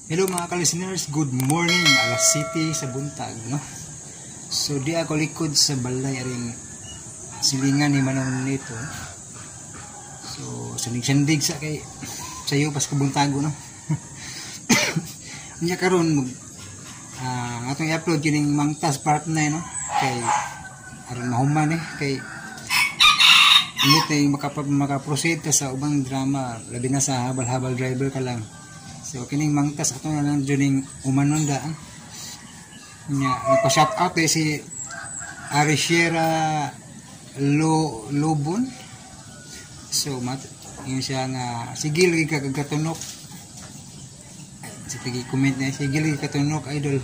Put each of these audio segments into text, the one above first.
Hello mga ka-listeners, good morning, alas 7 sa buntag, no? So di ako likod sa balay aring silingan ni Manong nito. So sandig-sandig sa kay sayo pas kabuntago, no? Unya karon mag atong i-upload kining Mangtas part 9, no? Kay aron mahuman eh, kay init na yung maka-proceed ka sa ubang drama, labi na sa Habal-Habal Driver Ka Lang. So kining Mangtas ato na lang juning umanon daan. Nya nagpa-shout out eh si Arishera Lo Lobon. So mat yun siya nga sige lagi ka kagatunok. Sige, comment na sige lagi katunok, idol.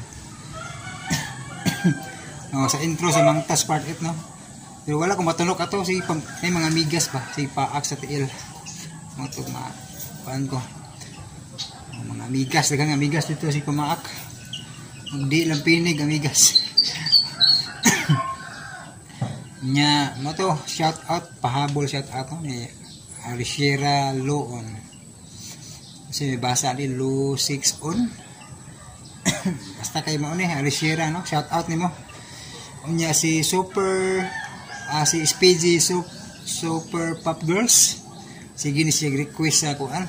Oh, sa intro sa Mangtas part 8, no. Pero wala ko matunok ato si may mga amigas ba si paak sa tiil. Mo to ma kuan ko. Mga amigas, daghang amigas dito si pamaak. Di lang pinig amigas. Nya mo to shout out, pahabol shout out, no, ni Arishera Loon. Kasi may basa ni Lo 6 on. Basta kay mao ni Arishera, no? Shout out nimo. Unya si Super si SPG Super Pop Girls. Sige ni siya request sa kuan.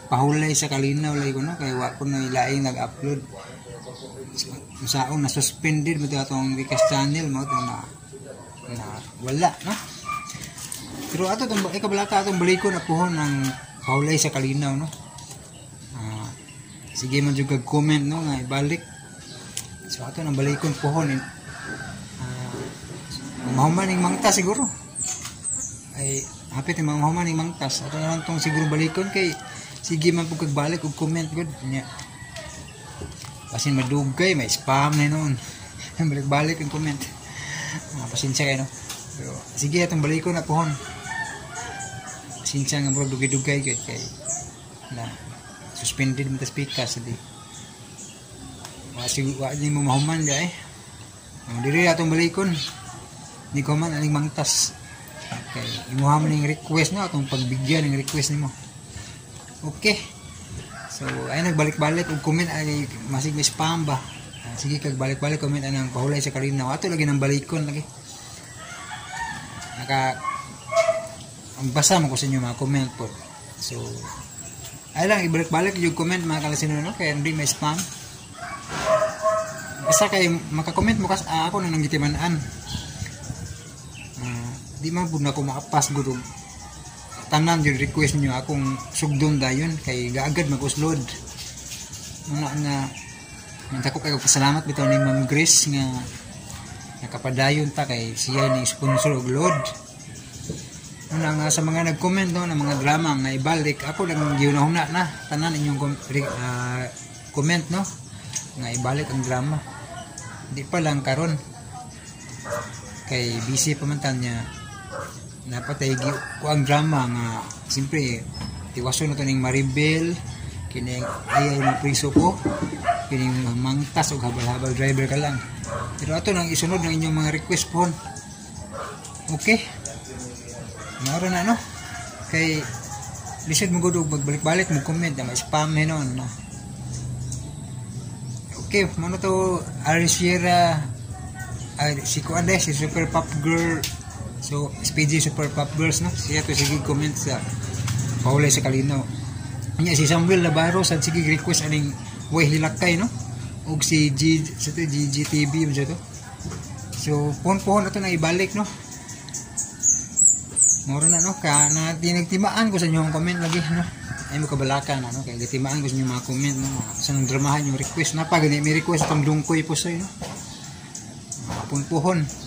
Pahulay sa Kalinaw lay ko, no, kay wa ko na ilaing nag-upload. Saon na suspended mo to atong Vikas channel mo to na na wala, no. Pero ato tong ikabalaka atong balikon na puhon ang Pahulay sa Kalinaw, no. Sige man jud kag comment, no, nga ibalik. So ato nang balikon puhon mahuman ning Mangtas siguro. Ay hapit ni mahuman ning Mangtas. Ato na lang tong siguro balikon kay sige man pud kag balik og comment gud nya. Basin madugay, may spam na noon. Balik-balik ang comment. Pasensya kayo, no. Pero sige atong balikon na puhon. Pasensya nga murag dugay-dugay kay kay na suspended man ta speaker sa di. Wa sig wa ni mo mahuman di ay. Ang diri atong balikon. Ni ko man aning Mangtas. Kay imuha man ning request, no, atong pagbigyan ning request nimo. Okay. So ay nagbalik-balik og comment ay masig may spam ba. Sige kag balik-balik comment anang Pahulay sa Kalinaw. Ato lagi nang balikon lagi. Naka ang basa mo ko sa inyo mga comment po. So ay lang ibalik-balik yung comment mga kalasino, no, kay hindi may spam. Basta kay maka-comment mo kas ako na nang gitiman-an. Di man pud na ako makapas gud og tanan yung request niyo akong sugdon dayon kay gaagad mag-uslod. Muna nga nagdako kayo pasalamat bitaw ni Ma'am Grace nga nakapadayon ta kay siya ni sponsor og load. Muna nga sa mga nag-comment, no, ng mga drama nga ibalik, ako lang giunahuna na tanan inyong comment, no, nga ibalik ang drama. Di pa lang karon kay busy pa man ta niya napatay gi ko ang drama nga siyempre tiwason na to ning Maribel, kining Ayaw na Priso Ko, kining Mangtas og Habal-Habal Driver Ka Lang. Pero ato nang isunod ng inyong mga request po. Okay, mao na, no, kay lisod mo gud og magbalik-balik mo comment na may spam hinon, no. Okay, mao na to Arisiera ay si kuan si Super Pop Girl. So, SPG Super Pop Girls, no? Siya to sige comment sa Pahulay sa Kalinaw. Nya si Samuel Labaro sad sige request aning Way Hilakay, no? Og si G sa to GGTV man siya to. So, pohon-pohon ato na ibalik, no? Moro na, no, ka na tinagtimaan ko sa inyong comment lagi, no. Ay mo kabalaka na, no, kay gitimaan ko sa inyong mga comment, no. Sa nang dramahan yung request na pa gani may request tong Dungkoy Pusoy, no. Pohon-pohon.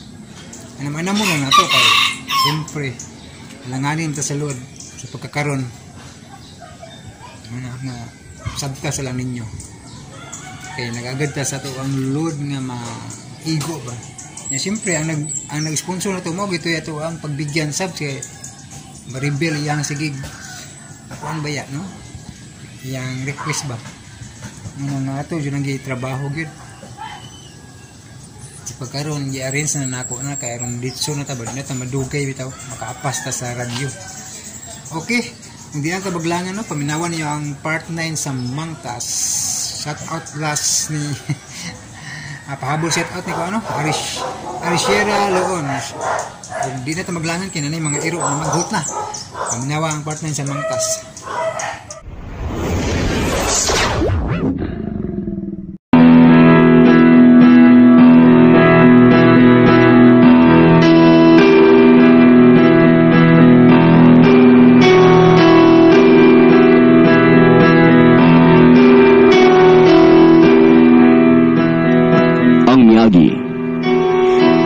Ano man mo na nato kay siyempre langanin ta sa load sa pagkakaron ano na sabta sa lang ninyo kay nagagad ta sa to ang load nga maigo ba ya. Siyempre ang nag-sponsor na to mo gito ato ang pagbigyan sab kay Maribel yang sige kuan ba ya, no, yang request ba ano nga ato jud ang gitrabaho gyud. Pagkaron gi-arrange na nako na kay aron ditso na ta ba na ta madugay bitaw makaapas ta sa radyo. Okay. Kung di na ito baglangan, no, paminawan niyo ang part 9 sa Mangtas. Shout out last ni pahabol shout out ni ko ano? Arishera Loon. Kung di na ito maglangan, kinanay mga iro na maghut na. Paminawa ang part 9 sa Mangtas.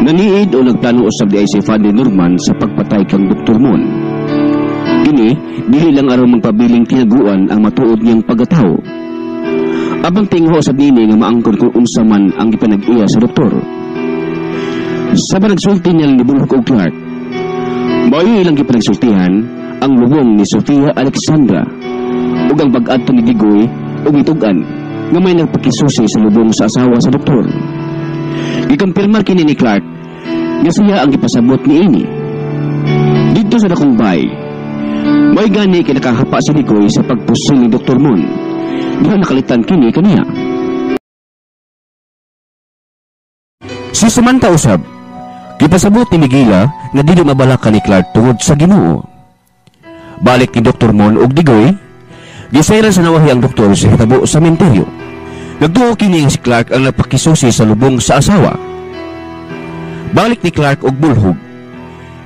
Naniid o nagplano usab di ay si Father Norman sa pagpatay kang Dr. Mon. Kini, dili lang aron magpabiling tinaguan ang matuod niyang pagkatao. Abang tingho usab nini nga maangkon kung unsa man ang gipanag-iya sa doktor. Sa panagsulti niya ni Bulhog og Clark, mao'y ilang gipanagsultihan ang lubong ni Sofia Alexandra ug ang pag-adto ni Digoy ug itug-an nga may nagpakisusi sa lubong sa asawa sa doktor. Gikumpirmar kini ni Clark nga siya ang gipasabot ni ini. Dito sa dakong bay, may gani kinakahapa si Digoy sa pagpusil ni Dr. Mon. Diha nakalitan kini kaniya. Si Samantha usab, gipasabot ni Miguela nga dili mabalaka ni Clark tungod sa Ginoo. Balik ni Dr. Mon og Digoy, gisayran sa nawahi ang doktor sa hitabo sa menteryo. Nagduo kini si Clark ang napakisusi sa lubong sa asawa. Balik ni Clark og bulhog.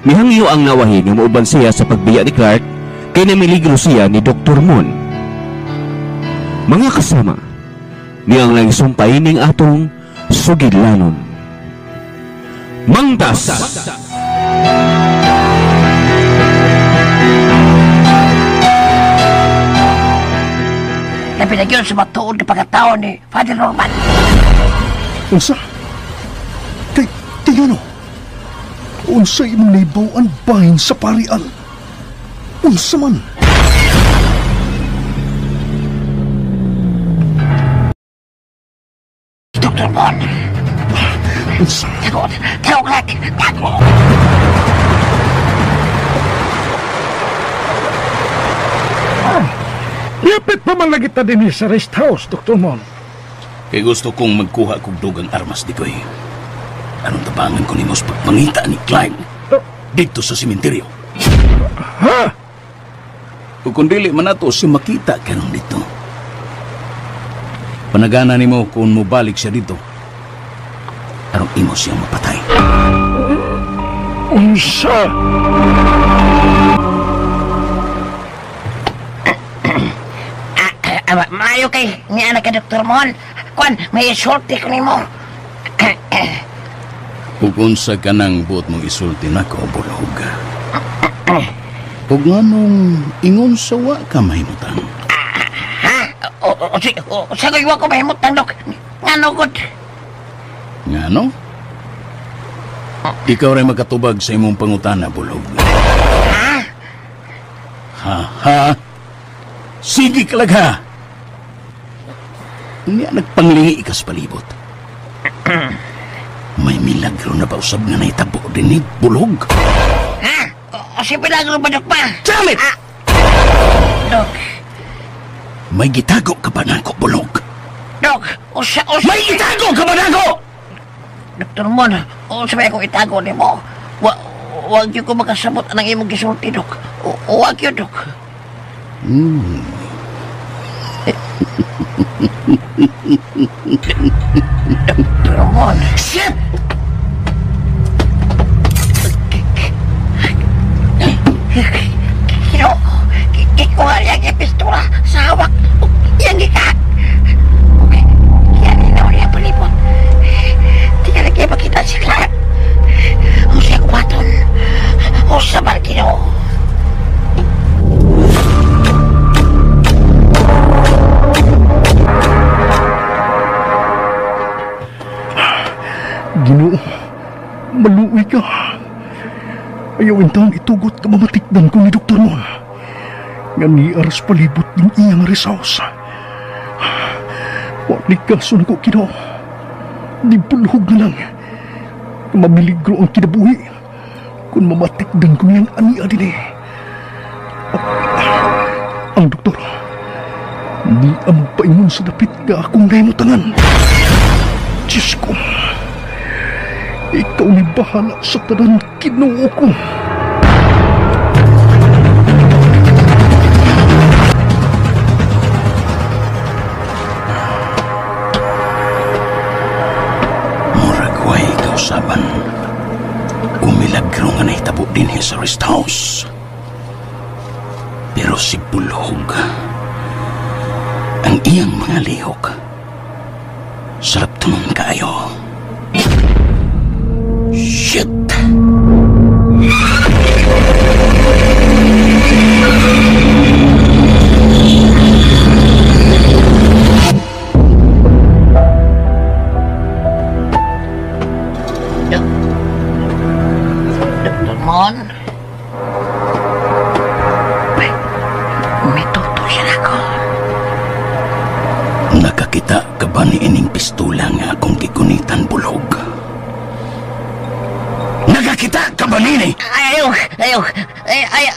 Mihangyo ang nawahi nga mauban siya sa pagbiya ni Clark kay namiligro siya ni Dr. Mon. Mga kasama, niyang lang sumpay ning atong sugidlanon. Mangtas! Labi na yun sa matuod na pagkatao ni Father Norman. Unsa? Kay, tingano? Unsa imong naibaw-an bahin sa parian? Unsa man? Dr. Mon. Unsa? Tago, tago, Clark! Tago! Lapit pa man lagi ta din sa rest house, Dr. Mon. Kay gusto kong magkuha kog dugang armas, Digoy. Anong tabangan ko nimo sa pagpangita ni Clark dito sa simenteryo? Ha? O kung dili man ato siya makita karon dito. Panagana nimo kung mobalik siya dito. Aron imo siyang mapatay. Unsa? Maayo kay niya na ka, Dr. Mon. Kwan, may isulti ko nimo. Ug unsa ka nang buot mong isulti nako, bulhog? Ug nganong ingon sa wa ka mahimutang? Ha? O, sa wa ko mahimutang, Dok. Ngano, gud? Ngano? Ikaw rin makatubag sa imong pangutana, bulhog. Ha? Ha, ha? Sige ka lang, ha? Niya nagpanglingi ka sa palibot. May milagro na ba usab nga naitabo din ni bulhog? Ha? O si milagro ba, Dok, ba? Damn it! Ah. Dok. May gitago ka ba nako, bulhog? Dok, usa. May gitago ka ba nako? Dr. Mon, usa may akong itago ni mo. Wag yun ko makasabot ang imong gisulti, Dok. Wag yun, Dok. Dr. Mon. Shit! Kikuha niya ang pistola sa hawak. Iyang gikak. Kaya ninaw niya palibot. Di ka lagi makita si Clark. O siya kuwaton. O sa barkino. Ginoo, maluwi ka. Ayaw intang itugot ka mamatikdan ko ni Dr. Mon. Nga niaras palibot ng iyang rest house. Wali kaso na ko, Ginoo. Di bulhog na lang. Mamiligro ang kinabuhi. Kung mamatikdan ko niyang ania din eh. doktor. Ni ang magpaingon sa dapit nga akong nahimutangan. Diyos ko, ikaw ni bahala sa tanan Kinoo ko. Murag way kausaban. Umilagro nga nahitabo din sa rest house. Pero si Bulhog, ang iyang mga lihok, sarap tunong kaayo. Shit! Dr. Mon? May tutusin ako. Nakakita ka ba ni ining pistola nga akong gigunitan, Bulhog? Nakakita ka ba nini? Ayaw! Ayaw!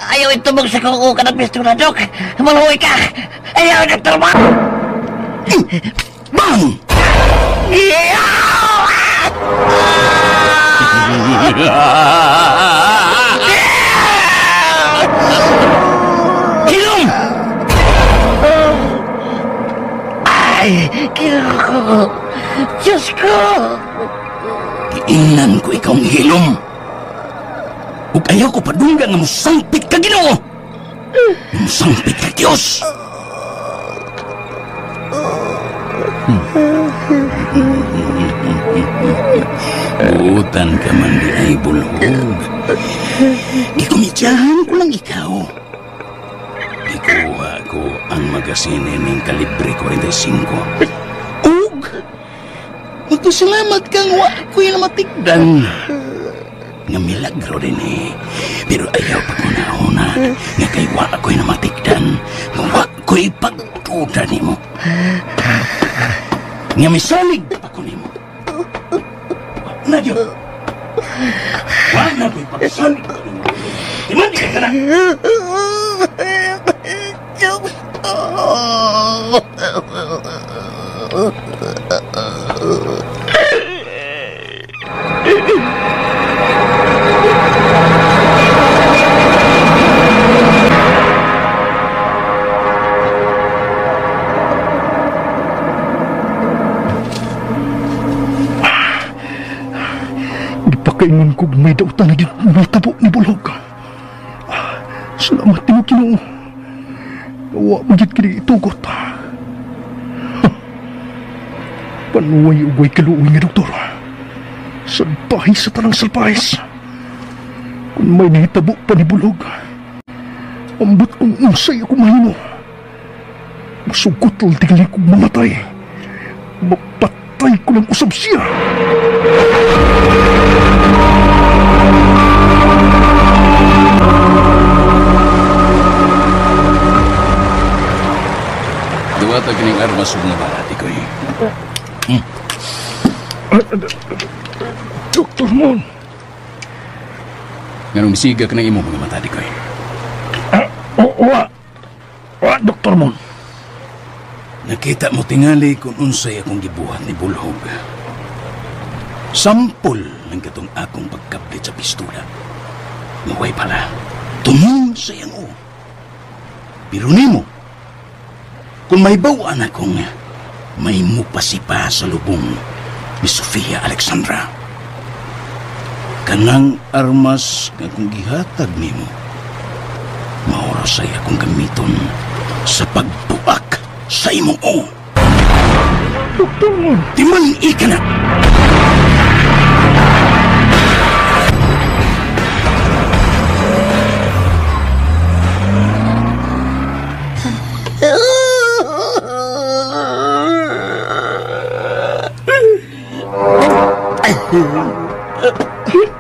Ayaw itubog sa kuko ka ng pistola, Dok! Maluwi ka! Ayaw, Dr. Mon! Bang! Hilom! Ay, Kinoo! Diyos ko! Giingnan ko ikaw ang hilom. Ug ayaw ko padungga nga musangpit ka, Ginoo! Musangpit ka, Diyos! Buutan ka man di ay, Bulhog. Gikumidyahan ko lang ikaw. Gikuha ko ang magasine ning kalibre 45. Ug! Magpasalamat kang wa ko'y namatigdan. Nga milagro din eh. Pero ayaw pa ko nauna nga kay wa ko'y namatigdan. Nga wa ko'y pagduda nimo. Nga misalig pa ko nimo. Wa na yun. Wa na ko'y pagsalig pa nimo. Di man di ka na. Gipakaingon ko may dautan na natabo ni Bulhog. Salamat nimo, Kinoo. Wa man gyud kini itugot. Panuway ugway kaluoy nga doktor. Salbahe sa tanang salbahes. Kung may nahitabo pa ni Bulhog, ambot kung unsay ako mahimo. Masugot lang tingali kong mamatay. Mapatay ko lang usab siya. Duwata kining armas ug nga bala, Dikoy. Dr. Mon. Nganong misiga ka ng imong mga mata, Dikoy? Wa. Wa, Dr. Mon. Nakita mo tingali kung unsay akong gibuhat ni Bulhog. Sampol ng katong akong pagkablit sa pistola. Muway pala, tumong sa iyang o. Pero nimo, kung may bawaan akong may mupasipa sa lubong ni Sofia Alexandra. Kanang armas nga akong gihatag nimo, maurasay akong gamiton sa pagbuak sa imong o. Doktor Mon! Timan-i ka na!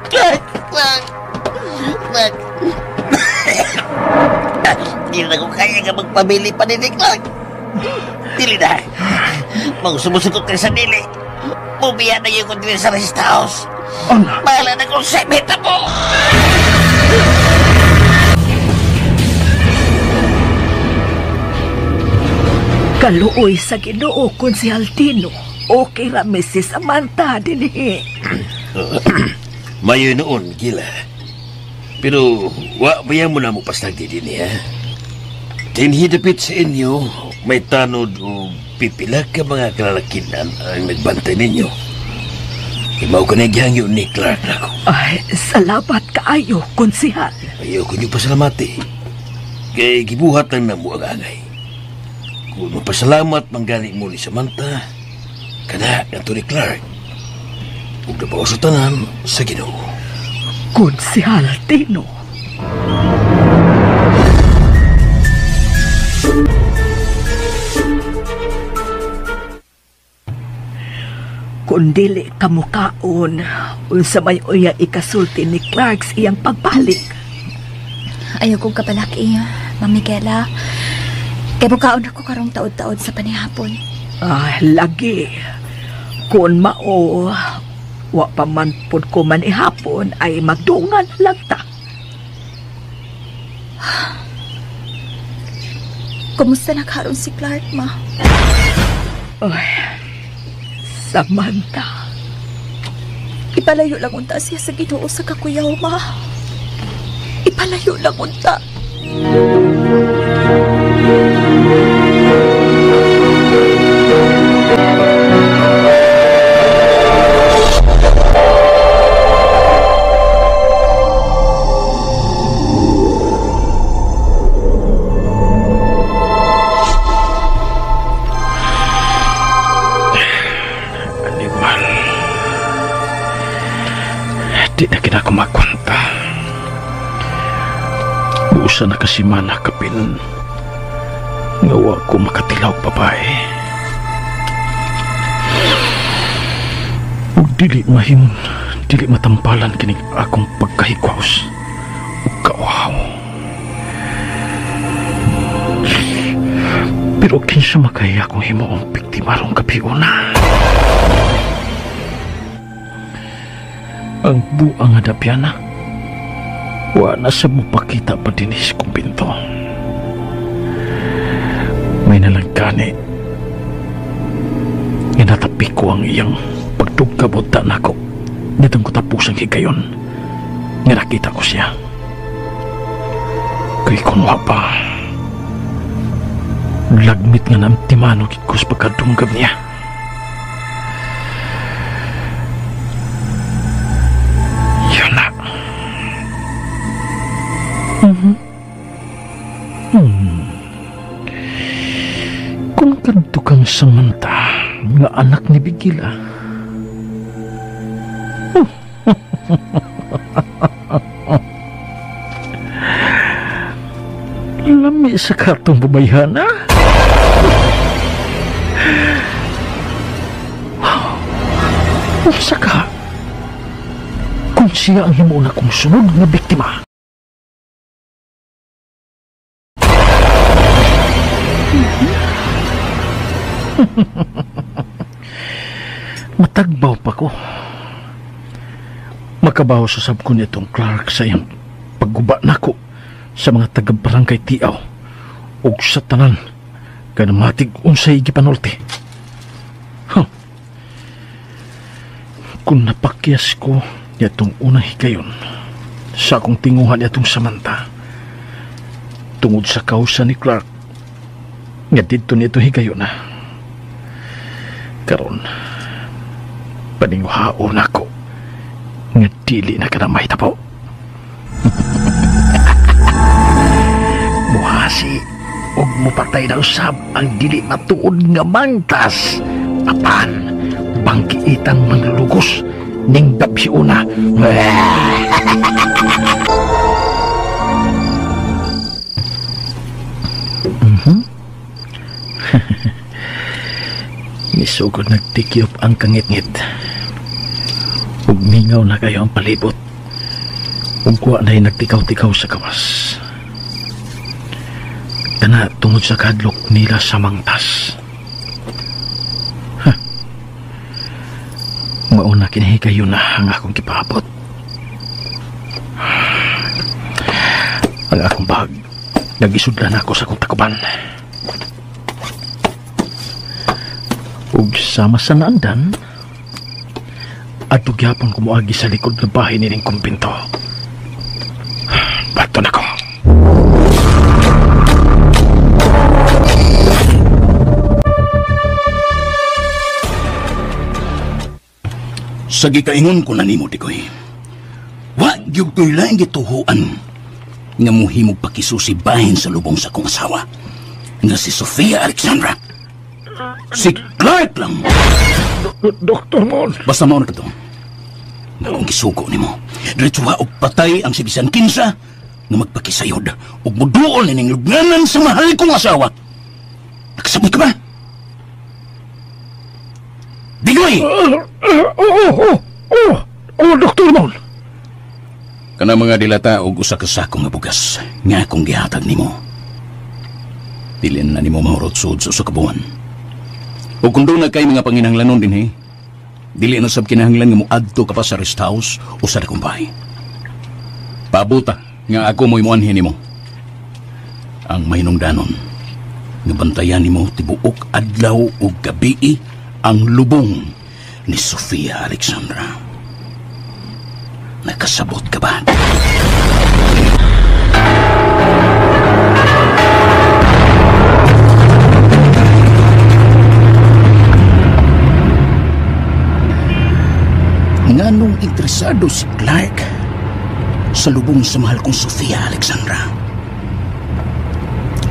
Clark! Clark! Clark! Hindi na ko kaya nga magpamili pa ni Clark. Dili na. Magsumusugot ka sa dili. Bumiya na yung kundin sa rest house. Ana! Bahala na kung semeta mo! Kaluoy sa Ginoo, Konsehal Tino. Okay ra si Samantha dinhi. Mayo noon, Gila. Pero wa ba mo na mo pasagdi din ha? Dinhi dapit sa inyo, may tanod o pipila ka mga kalalakinan ang nagbantay ninyo. Imaw ka na gihangyo ni Clark na ko. Ay, salamat kaayo, Konsehal. Ayaw ko niyo pasalamati. Kay gibuhat lang na mo ang angay. Kung mapasalamat manggali mo ni Samantha, kana na ni Clark. Ug nabaw sa tanan sa Ginoo. Konsehal Tino. Kung dili kamukaon, unsa may uya ikasulti ni Clark sa iyang pagbalik. Ayaw kong kabalaki, Ma'am Miguela. Kay mukaon ako karong taod-taod sa panihapon. Ah, lagi. Kung mao, wa pa man pud ko manihapon ay magdungan lang ta. Kumusta na karon si Clark, ma? Ay, Samantha. Ipalayo lang unta siya sa Ginoo sa kakuyaw, ma. Ipalayo lang unta. Di na kinakumakwanta. Busa na kasi mana kapin. Ngawa ko makatilaw babae. Ug dili mahimon, dili matampalan kining akong pagkahigwaos ug kauhaw. Pero kinsa makaya akong himuong biktima rong gabiuna. Ang buang nga dapyana, wa na sa mupakita pa din sa kumbinto. May nalangkani, nga natapi ko ang iyang pagdugkabot nako. Nitong ko tapos ang higayon, nga nakita ko siya. Kay kunwa pa, lagmit nga namtimano gid ko sa pagkadunggab niya. Kung kadto kang Samantha nga anak ni Bigila. Lami sa katong babayhana. Wow. Unsa ka? Kung siya ang himuon akong sunod nga biktima. Matagbaw pa ko. Makabaw sa sab ko nitong Clark sa iyang pagguba nako sa mga taga-barangay Tiaw ug sa tanan kanamatig unsay gipanulti. Huh. Kung napakyas ko nitong unang higayon sa akong tinguhan nitong Samantha tungod sa kausa ni Clark nga didto nito higayon na. Karon, paninguhaon ako nga dili na ka na mahitabo. Muhasi og mupatay na usab ang dili matuod nga mangtas. Apan, bangkiitang manglugos ning gabhiuna. Nisugod nagtikyop ang kangitngit. Ug mingaw na kayo ang palibot. Ug wa na'y nagtikaw-tikaw sa kawas. Kana tungod sa kadlok nila sa mangtas. Huh. Mauna kinahikayo na ang akong gipaabot. Ang akong bag, nagisudlan ako sa akong takuban. Ug sama sa naandan, adto gyapon ko moagi sa likod ng bahay nining kumbinto. Bato na ko. Sa gikaingon ko na nimo, Dikoy. Wa gyud ko'y laing gituhuan nga muhimog pakisusibahin sa lubong sa akong asawa nga si Sofia Alexandra. Si Clark lang. Dr. Mon. Basta mao na ka to. Nga kung gisugo nimo, diretso wa og patay ang si bisan kinsa nga magpakisayod ug muduol nining lubnganan sa mahal kong asawa. Nakasabot ka ba? Digoy! Oo, Dr. Mon. Kana mga dilata og usa ka sako nga bugas nga akong gihatag nimo. Dilin na nimo mahurot sud sa usa ka buwan. Ug kung doon na kay mga panginahanglanon dinhi, dili na sab kinahanglan nga moadto ka pa sa rest house o sa dakong bahay. Pabuta nga ako mo'y muanhin nimo. Ang mahinungdanon nga bantayan nimo tibuok adlaw ug gabii ang lubong ni Sofia Alexandra. Nakasabot ka ba? Nganong interesado si Clark sa lubong sa mahal kong Sofia Alexandra?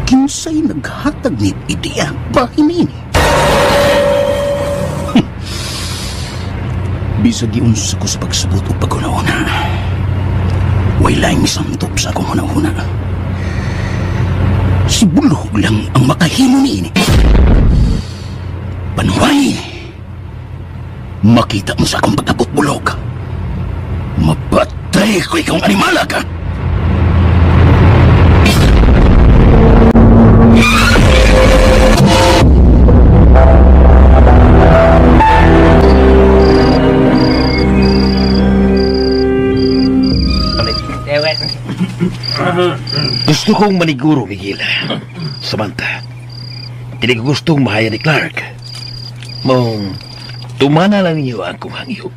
Kinsay naghatag ni ideya bahin ini? Bisag giunsa ko sa pagsabot o pag-una-una, wala'y misantop sa akong una-una. Si Bulog lang ang makahimo niini. Panuway! Makita mo sa akong pag-abot, Bulog. Mapatay ko ikaw ang animala ka! Gusto kong maniguro, Miguel. Samantha, hindi ko gustong mahaya ni Clark. Mong tumana lang ninyo ang kong hangyo.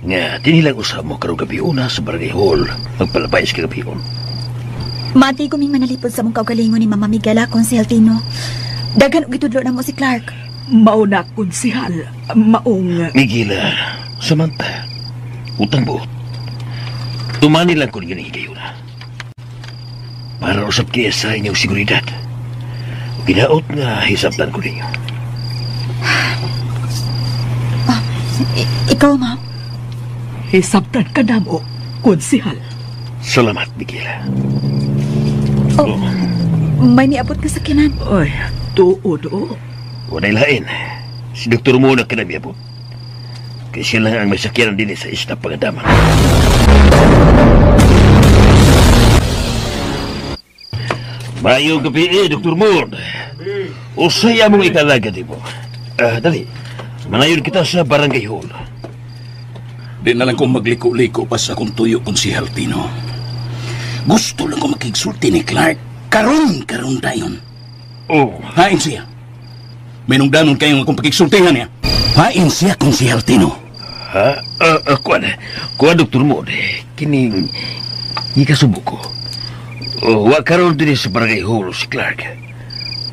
Nga, dinilang usap mo karong gabi una sa barangay hall. Magpalabay sa gabi on. Mati ko ming manalipod sa mong kaugalingon ni Mama Miguela, Konsehal Tino. Daghan og gitudlo na mo si Clark. Mauna, Konsehal. Maong... Miguel, Samantha, utang buot. Tumani lang ko ninyo ng higayuna. Para usap kaya sa inyong seguridad. Ginaot nga hisabtan ko ninyo. Ikaw, ma'am? Hisabtan ka na mo, Konsehal. Salamat, Miguel. Oh, may niabot ka sa kinan. Ay, tuod, oh. Wala'y lain. Si Doktor muna ka na miabot. Kaya siya lang ang may sakyanan din sa isla pagadaman. Mayong gabi eh, Dr. Moore. Usay among ikalaga di mo. Dali, manayon kita sa barangay hall. Di na lang kong magliko-liko pa sa akong tuyo kung si Haltino. Gusto lang ko makigsulti ni Clark. Karon, karon dayon. Oh. Hain siya. May nungdanon kayong akong pakigsultihan niya. Hain siya kung si Haltino. Ha? Kuan. Kuan, Dr. Moore. Kining, ikasubo ko. Oh, wa karon dinhi sa barangay hall si Clark.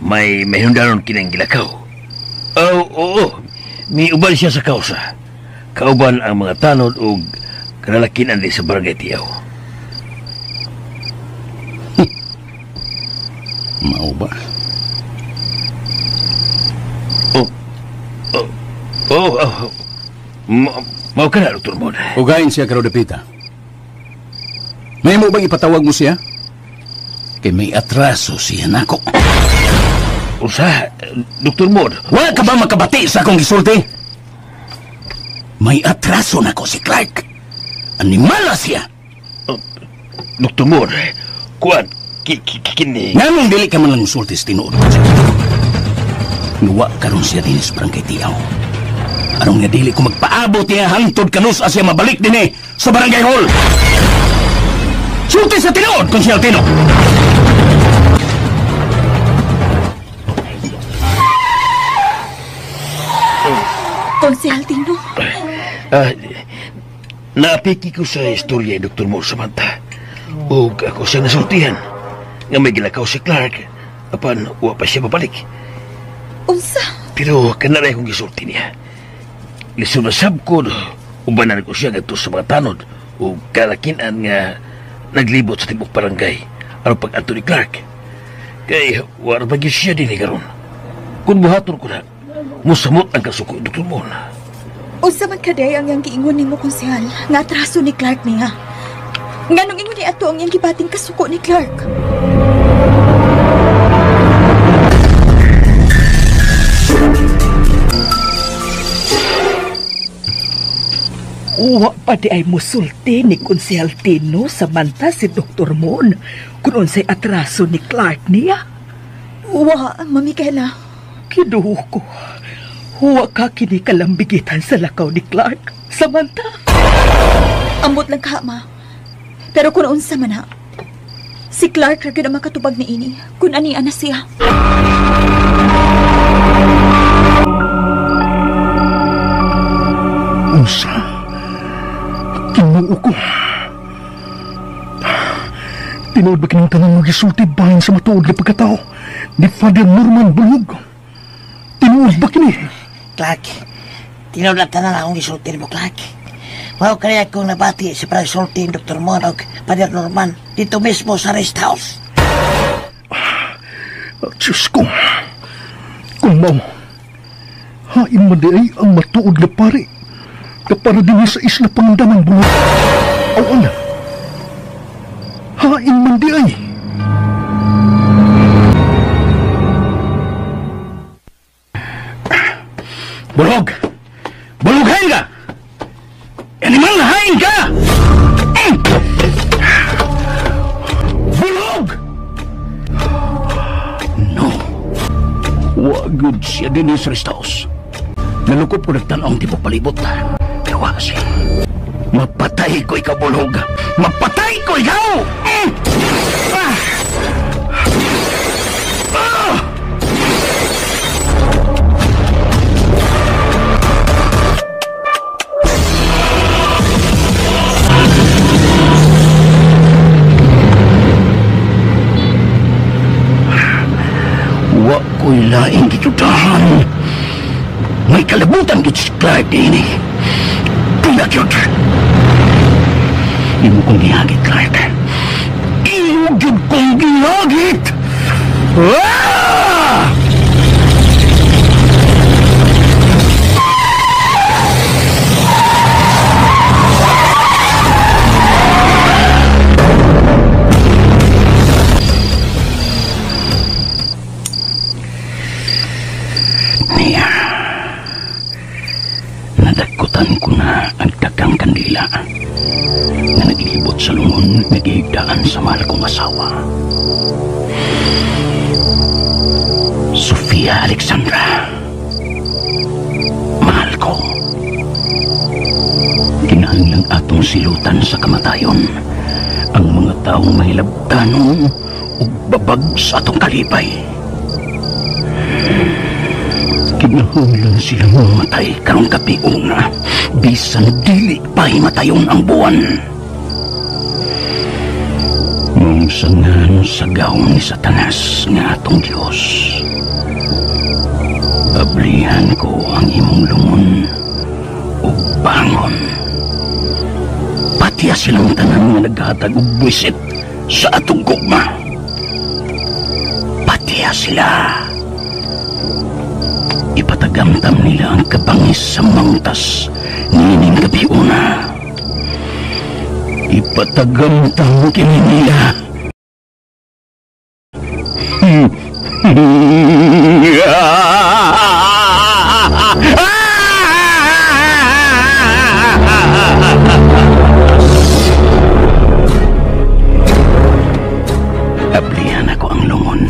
May mahundanon kinang gilakaw. Oh, oo. Miuban siya sa kausa. Kauban ang mga tanod og kalalakinan din sa barangay Tiaw. Mao ba? Oh. Mao ka na, Dr. Mon. Ugayin siya karon dapita. May mo bang ipatawag mo siya? Kay may atraso siya nako. Usa, Dr. Mod. Wala ka ba makabati sa akong gisulti? May atraso nako si Clark. Animala siya. Dr. Mod, kuan, kini. Nganong dili ka man lang sulti sa tinuod? Nuwa karon siya din sa barangay Tiaw. Anong nga dili ko magpaabot niya hangtod kanus siya mabalik din eh sa barangay hall. Sulti sa tinuod, Konsehal Tino! Konsehal Tino. Naapiki ko sa istorya ni Dr. Moore, Samantha. O ako siyang nasultihan. Nga may gilakaw si Clark. Apan, wa pa siya babalik. Unsa? Pero kanaray kong gisulti niya. Lisod na sab ko, ubanan ko siya ngadto sa mga tanod o kalakinan nga naglibot sa tibok barangay aron pag-adto ni Clark. Kay wala pa gyud siya dinhi karon. Kung buhaton ko na, musamot ang kasuko, Dr. Moore. Unsa man kaday ang iyang giingon nimo, konsehal, nga atraso ni Clark niya? Nganong ingon ni ato ang iyang gibating kasuko ni Clark? Uwa pa di ay musulti ni Konsehal Tino Samantha si Dr. Moon kung unsay atraso ni Clark niya. Uwa, Mami Kela. Kinuho ko. Huwa ka kini kalambigitan sa lakaw ni Clark, Samantha. Ambot lang ka, ma. Pero kung unsa man ha, si Clark ra gyud ang makatubag ni ini kung ani ana siya. Unsa? Kinuo ko. Tinuod ba kining tanang magisulti bahin sa matuod nga pagkatao ni Father Norman Bulog? Tinuod ba kini? Clark, tinuod na tanan akong gisulti mo, Clark. Mao kaya akong nabati sa pagsulti ni Dr. Monog, Father Norman, dito mismo sa rest house. Diyos ko, kung mao, hain man di ay ang matuod na pare, kapara din sa isla Pangandaman, Bulog. Aw, ana, hain man di ay. Bulog! Bulog, hain ka! Animal, hain ka! Bulog! No. Wagod siya din sa rest house. Nalukop ko nagtanong di mo palibot. Kaya siya. Mapatay ko ikaw, Bulog! Mapatay ko ikaw! Ah! Ah! Wa ko'y laing gitudahan. May kalibutan git si Clark dini. Tila gyud. Imo kong gihagit, Clark. Imo gyud kong gihagit! Ah! Niya, nadagkutan ko na ang dagang kandila na naglibot sa lungon, nagihigdaan sa mahal kong asawa. Sofia Alexandra, mahal ko. Kinahanglang atong silutan sa kamatayon ang mga taong mahilabtanon ug babag sa atong kalipay. Kinahanglan silang mamatay karong gabi una, bisan dili pa himatayon ang buwan. Mong sangan sa gawon ni Satanas nga atong Diyos, ablihan ko ang imong lungon ug bangon. Patiya silang tanan nga naghatag og buwisit sa atong gugma. Patiya sila. Ipatagamtam nila ang kabangis sa mangtas nining gabi una. Ipatagamtam kini nila. Ablihan ako ang lungon.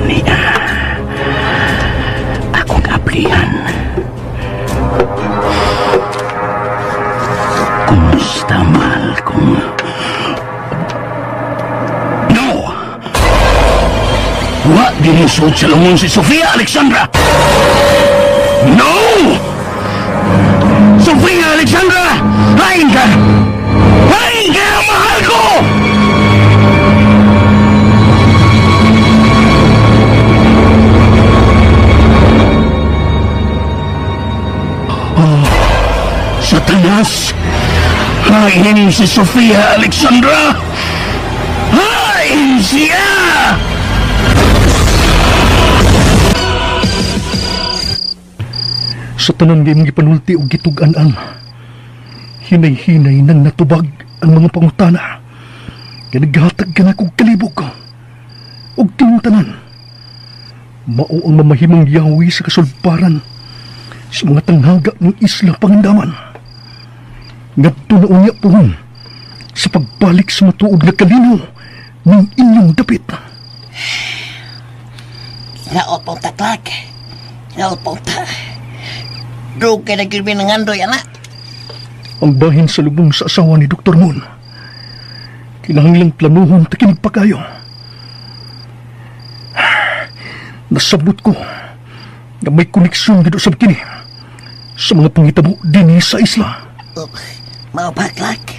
Niya, akong ablihan. Wa diri suod sa lungon si Sofia Alexandra. No! Sofia Alexandra! Hain ka! Hain ka, mahal ko! Oh, Satanas! Hain si Sofia Alexandra! Hain siya! Sa tanan nga imong gipanulti og gitug-an-an, hinay-hinay nang natubag ang mga pangutana nga naghatag ka na kog kalibog og tintanan. Mao ang mamahimong yawi sa kasulbaran sa mga tanghaga ng Isla Pangandaman. Ngadto na unya pohon sa pagbalik sa matuod nga kalinaw ng inyong dapit. Hinaot pong ta, Clark. Hinaot pong ta. Dug kay nagilbi ng andoy, anak. Ang bahin sa lubong sa asawa ni Dr. Moon. Kinahanglang planuhon ta kinig pa kayo. Nasabot ko na may koneksyon gid usab kini sa mga pangitabo dinhi sa isla. Oh, mao pa, Clark.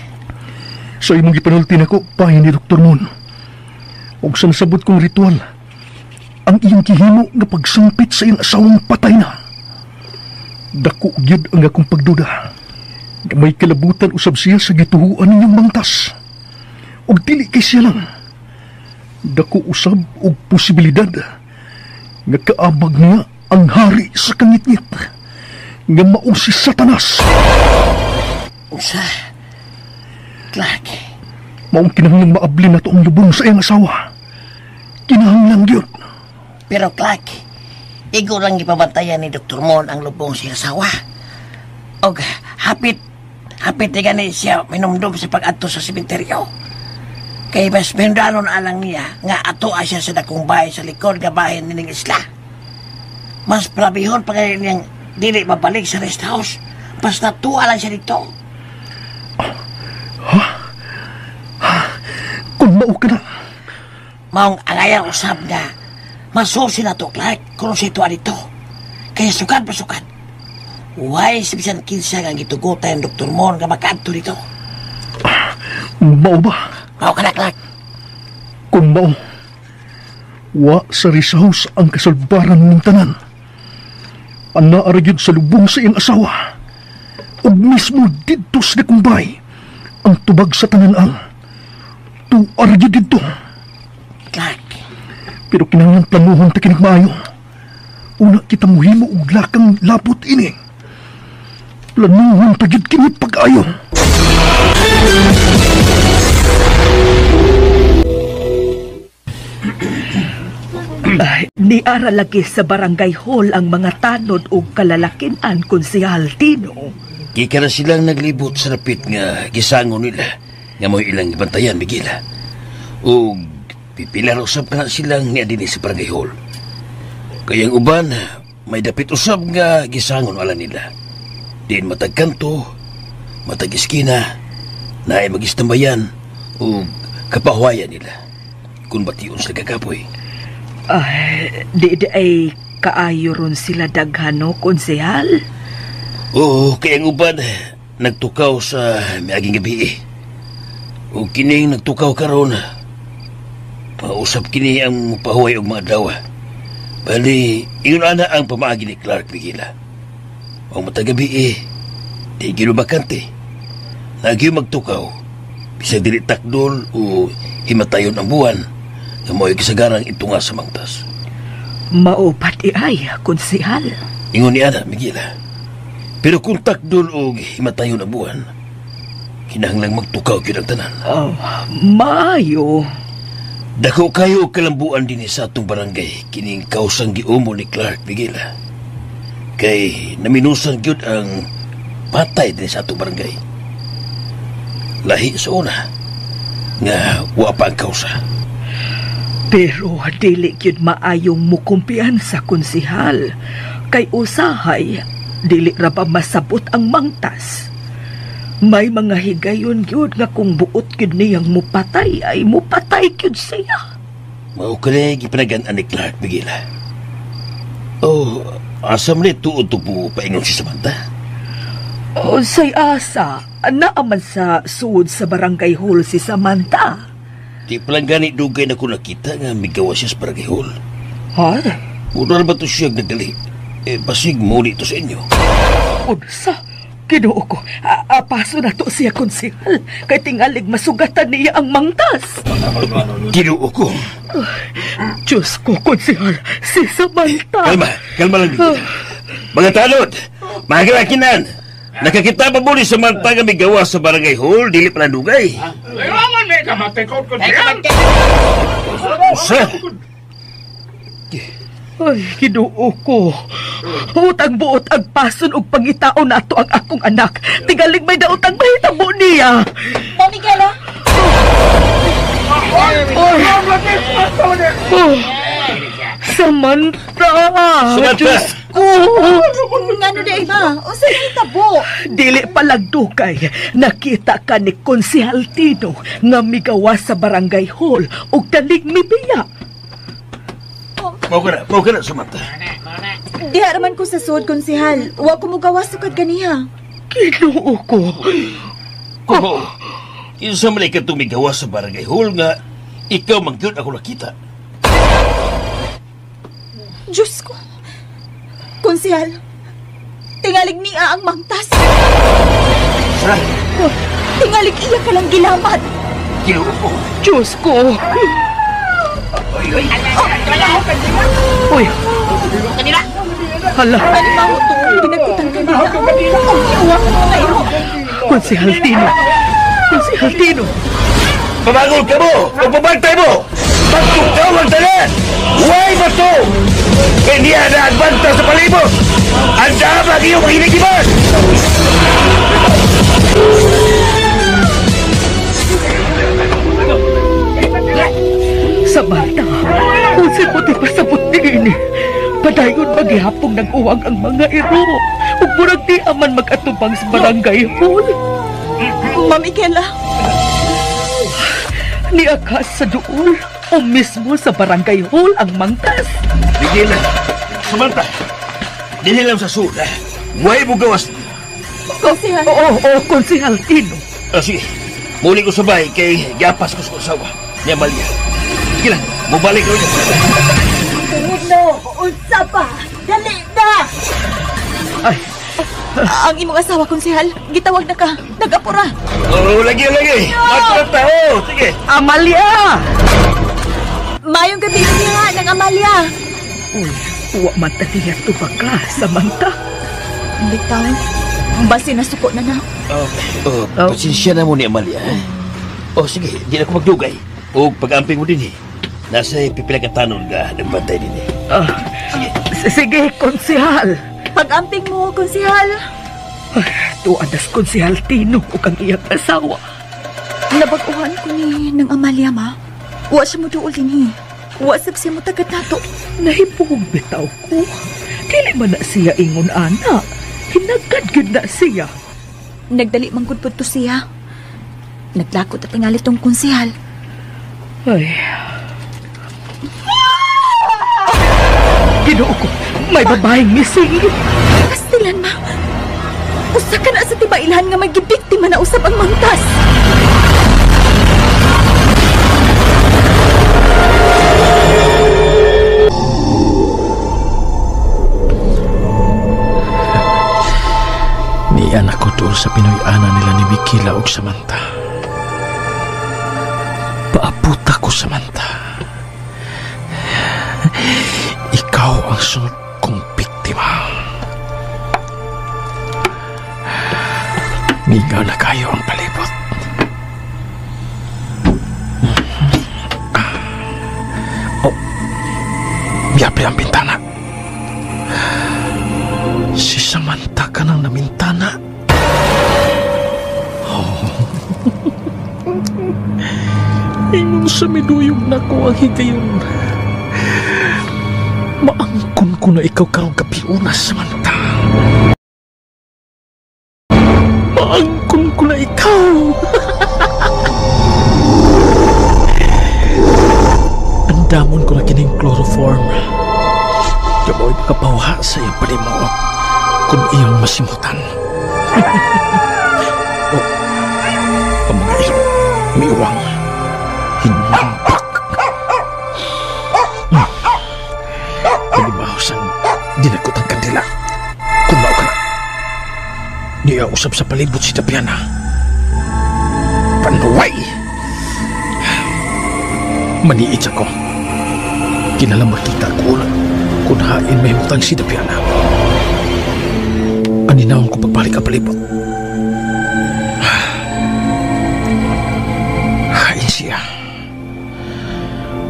Sa imong gipanulti nako bahin ni Dr. Moon. Og sa nasabot kong ritual, ang iyang gihimo nga pagsangpit sa iyang asawang patay na. Dako gyud ang akong pagduda nga may kalabutan usab siya sa gituhuan ninyong mangtas. Og dili kay siya lang. Dako usab og posibilidad nga kaabag niya ang hari sa kangitngit nga mao si Satanas. Unsa? Clark. Maong kinahanglang maabli na to ang lubong sa iyang asawa. Kinahanglan gyud. Pero Clark, igo lang ipabantayan ni Dr. Mon ang lubong sa asawa. Og hapit ni gani siya minumdum sa pag-adto sa sementeryo. Kay mas mindanon alang niya nga ato siya sa dakong bahay sa likod nga bahay nining isla. Mas prabihon pa kay niyang dili mabalik sa rest house. Basta tuwa lang siya dito. Ha? Kung mao ka na. Maong angayan usab nga masusi na to, Clark, kung siya ito dito. Kaya sukad pa sukad. Why si bisan kinsa nga gitugutan ang Dr. Mon nga makaadto dito? Mao ba? Mao ka na, Clark. Kung mao, wa sa rest house ang kasulbaran ng tanan. Ang naaragyod sa lubong sa iyang asawa. Ug mismo didto sa dakumbay, ang tubag sa tanan ang tuaragyod didto. Clark. Pero kinahanglan planuhon ta kinig maayo. Una kita muhimo og lakang lapot ini. Planuhon ta gyud kini pag-ayo. Ay, niara lagi sa barangay hall ang mga tanod og kalalakinan konsehal Tino. Gika na silang naglibot sa lapit nga gisango nila nga mo'y ilang ibantayan, Miguel. Og pipila usab ka na silang niya dinhi sa barangay hall. Kaya ang uban, may dapit usab nga gisangon ala nila. Diin matag kanto, matag iskina, naay magistambayan o kapahuayan nila. Kung bation sila kakapoy. Ay, di ay kaayo ron sila daghano, konsehal? Oo, kaya ang uban, nagtukaw sa miaging gabi. O kining nagtukaw karon, pausap kini ang pahuway og mga dawa. Bali, ingon ana ang pamaagi ni Clark Vigila. Ang matagabi di ginubakante. Nagyo magtukaw, bisag dili takdol o himatayon ang buwan, nga mo'y kasagarang itunga sa mangtas. Maupat ay, konsehal. Ingon ni ana, Miguela. Pero kung takdol o himatayon ang buwan, kinahanglang magtukaw gyud ang tanan. Oh, maayo. Dako kayo og kalambuan dinhi sa atong barangay kining kausang giumo ni Clark Vigila. Kay naminusan gyud ang patay dinhi sa atong barangay. Lahi sa una nga wa pa ang kausa. Pero dili gyud maayong mukumpiyansa konsehal. Kay usahay dili ra ba masabot ang mangtas. May mga higayon gyud nga kung buot gyud niyang mupatay ay mupatay gyud siya. Mao ka na gipanagan-an ni Clark, Miguel. Oh, asa man tuod to po paingon si Samantha? Oh, say asa, naaman sa suod sa barangay hall si Samantha. Di palang gani dugay na ko nakita nga migawa siya sa barangay hall. Ha? Muna ba to siya nagdali? Eh, basig muli to sa inyo. Unsa? Ginoo ko, apaso na to siya konsehal. Kay tingalig masugatan niya ang mangtas. Ginoo ko. Diyos ko, konsehal, si Samantha. Kalma, kalma lang. Mga tanod, mga kalakinan, nakakita pa muli sa Samantha nga migawa sa barangay hall, dili pa dugay. Usa? Ay, Ginoo ko. Utang buot ang pason og pangitaon nato ang akong anak. Tingalig may daotang mahitabo niya. Miguel, ah. Oh. Samantha! Samantha! Diyos ko! Ngano di ay ma? Unsa nahitabo? Dili palagdugay, nakita ka ni Konsehal Tino nga migawa sa barangay hall og dalig mibiya. Mao ka na, Samantha. Diha raman ko sa sud, Konsehal. Wa ko mugawa sukad ganiha. Ginoo ko. Kumo, kinsa man ka tumigawa sa barangay hall nga ikaw man gyud ako nakita. Diyos ko. Konsehal, tingalig niya ang mangtas. Sa? Tingalig iya ka lang gilamat. Ginoo ko. Diyos ko. Uy. Hala. Ano ba ho to? Pinagkutan ka nila. Ang iuwa ka mga iro. Konsehal Tino. Konsehal Tino. Pabagol ka mo! Pagpabantay mo! Pagtukaw ang tanan! Huwag ba to? Kaya niya na ang banta sa palibot! Ang damag iyong hinigiban! Samantha, unsa mo di pasabot niini? Padayon maghihapong nag-uwag ang mga iro. Ug murag di aman mag-atubang sa barangay hall. Ma'am Ikela. Niakas sa duol o mismo sa barangay hall ang mangtas. Miguel, Samantha, dili lang sa suda. Huwag mo gawas. Konsehal. Oo, Konsehal Tino. Sige, muli ko sa bahay kay gapas ko sa asawa ni Amalia. Sige lang, mubalik ko niya. Tino, unsa pa? Dali na! Ay. Ang imong asawa, Konsehal, gitawag na ka. Nag-apura. Oo, lagi, lagi. Matrata, oo. Sige. Amalia! Mayong gabi niya ng Amalia. Uy, uwa man ta niya tubag ka, Samantha. Bitaw, basi nasuko na na. Pasensya na mo ni Amalia. Oh, sige, di na ko magdugay. O pag-amping mo din eh. Nasa pipilakatanon ka, nagbantay din eh. Sige. Sige, Konsehal. Pag-amping mo, Konsehal. Tuan das Konsehal Tino o kang iyang asawa. Nabag-uhan ko ni ng Amalia, ma. Wa siya mo duol din eh. Wa sab siya mo tagad nato. Nahipuhog bitaw ko. Dili man na siya ingon, ana. Hinagad gyud na siya. Nagdali man gud pud to siya. Naglakot at tingali tong konsehal. Ay. Ginoo ko, may babaeng missing. Kastilan, ma. Usa ka na sa tibailhan nga may gibiktima na usab ang mangtas. Niyan ako doon sa Pinoy-ana nila ni Mikila og Samantha. Paaputa ko, Samantha. Ikaw ang sunod kong biktima. Migaw na kayo ang palibot. Oh, yapri ang bintana. Si Samantha ka nang namintana. Oh. Ingon sa miduyog na ko ang higayon. Maangkon ko na ikaw karong gabi una, Samantha. Maangkon ko na ikaw. Ang Andamon ko na kining chloroform. Kamoy makapawa sa iyang palimuot kung iyang masimutan. Oh, ang mga iro, miuwang, hinampak. Panibaho sang dinagkot ang kandila. Kung mao ka na, niya usap sa palibot si Dapiana. Panuway! Maniit ako. Kinala makita ko na kung hain may hutang si Dapiana. Aninawon ko pagbalik ang palibot. Hain siya.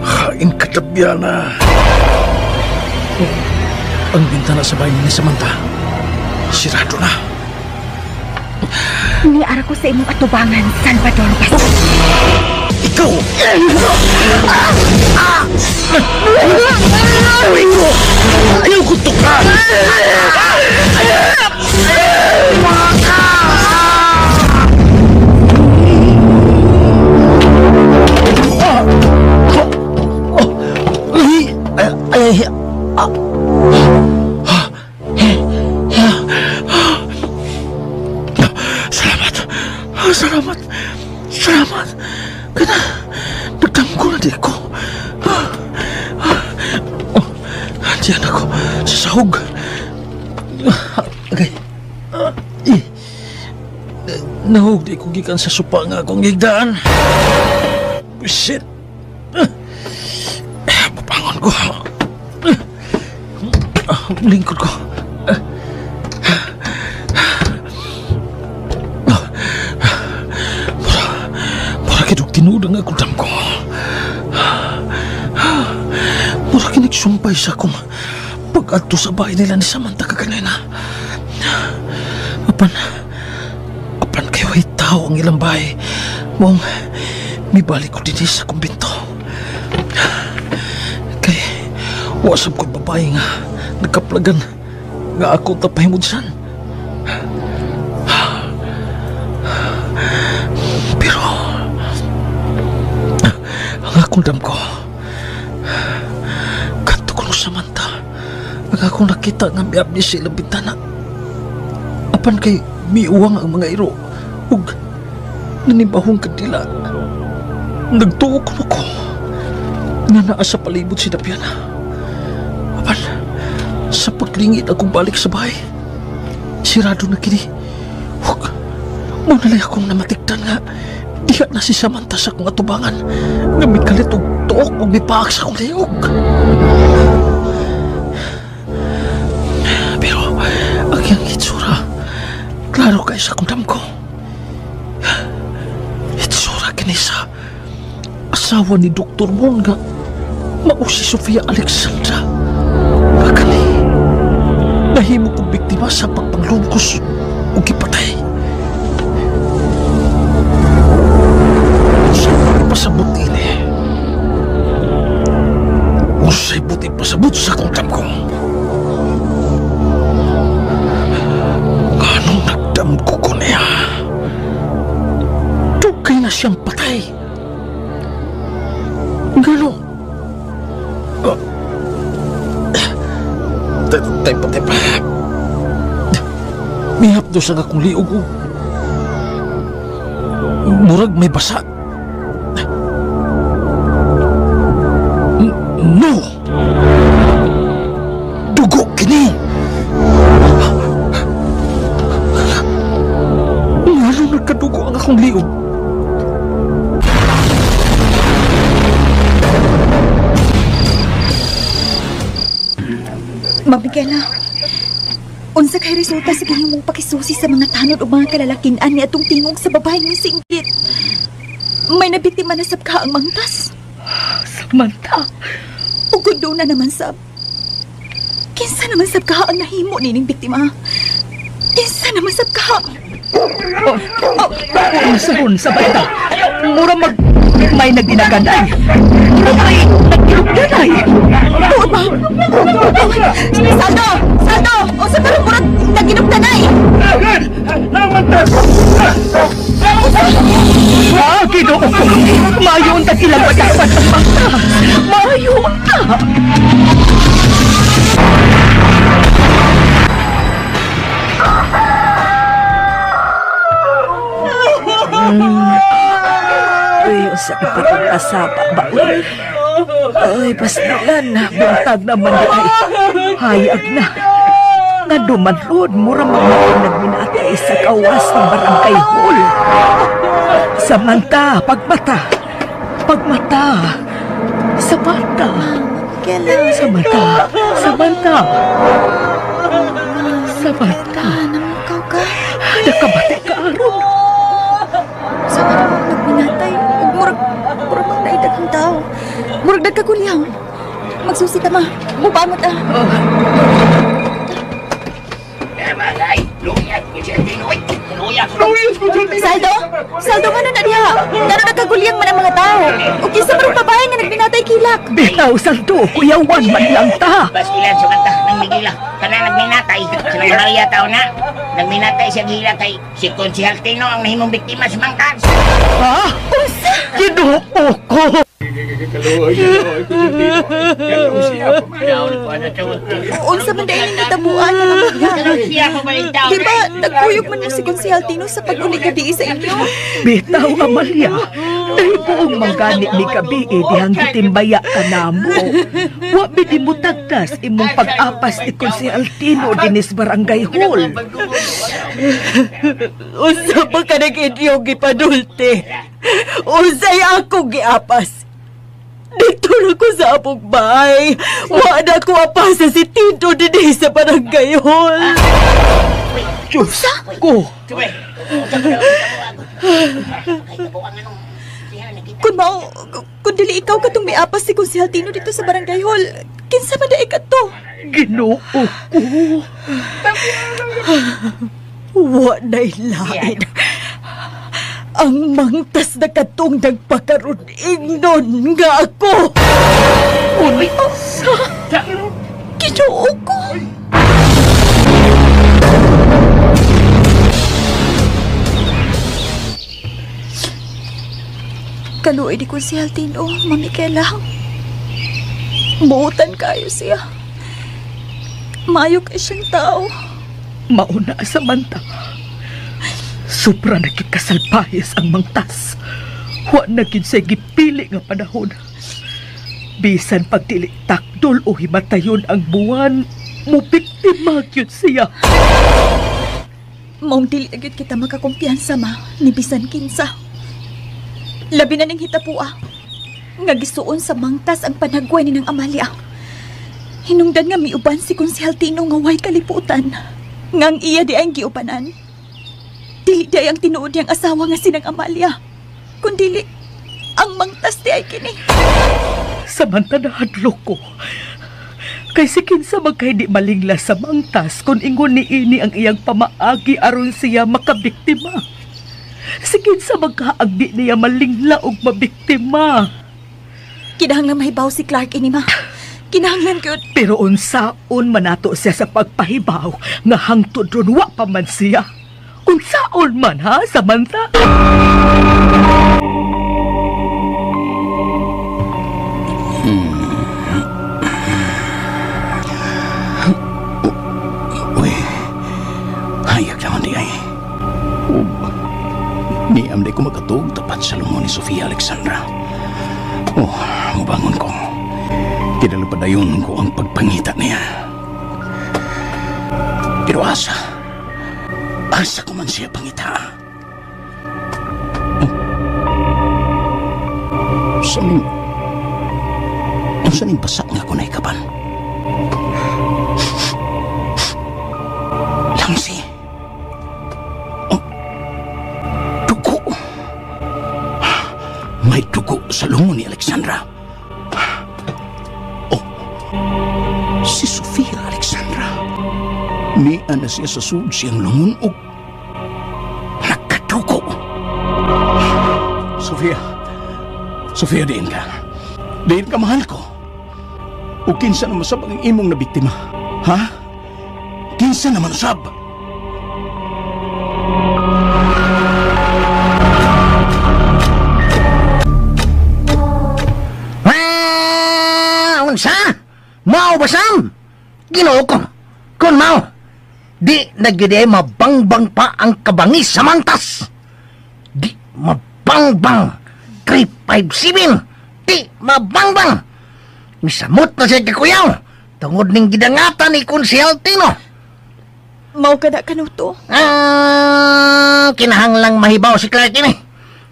Hain ka, Dapiana. Oh, ang bintana sa bahay ni Samantha, sirado na. Niara ko sa imong atubangan, Salvador Bastos. Ikaw! Ayaw ko tukan! Salamat! Salamat! Salamat! Kana, nagdamgo na di ko. Diyan ako sa sahog. Okay. Nahog di ko gikan sa supa nga akong higdaan. Shit. Papangon ko. Lingkod ko. Mura kidog tinuod ang akong damgo. Mura kinigsumpay sa akong pag-adto sa bahay nila ni Samantha kaganina. Apan kayo ay tao ang ilang bahay. Mong mibalik ko din sa kumbinto. Kay wasap ko'y babae nga nagkaplagan nga ako tapahimudsan. Pero ang akong damgo, kadto ko Samantha, ang akong nakita nga miabni sa ilang bintana. Apan kay miuwang ang mga iro ug nanibahong kandila. Nagtuo ko ko nga naa sa palibot si Dapiana. Apan sa paglingit akong balik sa bahay, sirado na kini. Ug mo nalay akong namatikdan nga diha na si Samantha sa akong atubangan nga mikalit og tuok ug mipaak sa akong liog. Pero ang iyang hitsura, klaro kay sa akong damgo. Hitsura kini sa asawa ni Dr. Mon nga mao si Sofia Alexandra. Nga kani nahimo kong biktima sa pagpanglungkos ug gipatay. Usay pasabot ini. Usay buti pasabot sa akong damgo. Nganong nagdamgo ko niya? Dugay na siyang patay. Nganong... Tepa. Mihapdo sa akong liog. Murag may basa. No! Dugo kini! Ngano nagkadugo ang akong liog? Ma'am Michaela, unsa kay resulta sa gihimong pakisusi sa mga tanod o mga kalalakinan ni atong tingog sa babaeng misinggit? May nabiktima na sab ka ang mangtas. Samantha! Ug kung doon na naman sab, kinsa naman sab ka ang nahimo nining biktima? Kinsa naman sab ka? Unsa ba ita? Mura mag may nagdinaganay. Mura may nagdinaganay. Tuod ba? Saldo! Saldo! Unsa ba rin murag naginugdanay? Ah, Ginoo ko! Mayon tag ilang madapat ang mangtas. Mayon ta. Uy, unsa ka patong ba? Ay, pasnilan na. Buntag naman di ay. Hayag na. Nga dumanrod, mura mga nagminatay sa kawas ng barangay hall. Samantha, pagmata. Pagmata. Samantha. Samantha. Samantha. Samantha. Namukaw ka. Nakabati ka aron. Sa ka naman nagminatay. Murag, murag mang naidaghang tao. Murag nagkagulyang. Magsusi ta ma. Mubangot ah. Saldo? Saldo nga na diha. Ngano nagkagulyang man ang mga tao. O kinsa man ang babae nga nagminatay kilak. Bitaw, Saldo. Kuyawan man lang ta. Basilan sa kanta ng Migila. Kana nagminatay. Sila Maria tao na. Nagminatay siya gila kay si Konsehal Tino ang nahimong biktima sa mangkas. Ha? Unsa? Ginoo ko. Unsa man dahil natabuan na mga. Di ba nagkuyog man mo si Konsehal Tino sa pag-uli gabi sa inyo? Bitaw, Amalia. Dahil buong manggani ni gabi dihang gitimbaya ka namo. Wa bidi mo tagdas imong pag-apas ni Konsehal Tino dinis barangay hall. Unsa ba ka nag-inyong gipanulte? Unsay ako giapas? Dito na ko sa apong bahay. Wa na ko apasa si Tito dinhi sa barangay hall. Diyos ko! Kung mao, kung dili ikaw katong miapas si Konsehal Tino dito sa barangay hall, kinsa man daig kadto? Ginoo ko. Wa na'y lain. Ang mangtas na katong nagpakaroon ingnon nga ako. Unsa? Ginoo ko. Kaluoy di Konsehal Tino, Mami Kela. Buutan kayo siya. Maayo kay siyang tao. Mauna Samantha. Sobra na gyud kasalpahis ang mangtas. Wa na gyud siya gipili nga panahon. Bisan pag dili takdol o himatayon ang buwan, mubiktima gyud siya. Maong dili na gyud kita makakumpiyansa ma, ni bisan kinsa. Labi na ning hitapua. Nga gisuon sa mangtas ang panagway ni ng Amalia. Hinungdan nga miuban si Konsehal Tino nga way kaliputan. Nga ang iya di ang giubanan. Dili di ay ang tinuod niyang asawa nga sinang Amalia. Kundili, ang mangtas di ay kini. Samantha nahadlok ko. Kay si kinsa magkay di malingla sa mangtas kung ingon ni ini ang iyang pamaagi aron siya makabiktima. Si kinsa magkaagdi niya malingla og mabiktima. Kinahanglan mahibaw si Clark ini ma. Kinahanglan gyud. Pero unsaon man nato siya sa pagpahibaw nga hangtod ron wa pa man siya. Unsaon man ha, Samantha? Uy, hayag naman di ay. Niam di ko makatug tapat sa lungon ni Sofia Alexandra. Oh, mubangon ko. Kinalupadayon ko ang pagpangita niya. Pero asa? Asa ko man siya pangita? Oh. Sa ning basa nga ko naikapan? Langsi. Oh. Dugo. May dugo sa lungon ni Alexandra. Oh, si Sofia Alexandra. Niya na siya sa sud siyang lungon og nagkadugo. Sofia, Sofia, diin ka. Diin ka, mahal ko. O kinsa naman sab ang imong nabiktima? Ha? Kinsa naman usab? Mao ba, Sam? Ginoo ko. Kung mao, di na gyud ay mabangbang pa ang kabangis sa mangtas. Di mabangbang. 357. Di mabangbang. Misamot na siya kakuyaw. Tungod ning gidangatan ni Konsehal Tino. Mao ka na kanuto. Kinahanglang mahibaw si Clark ini.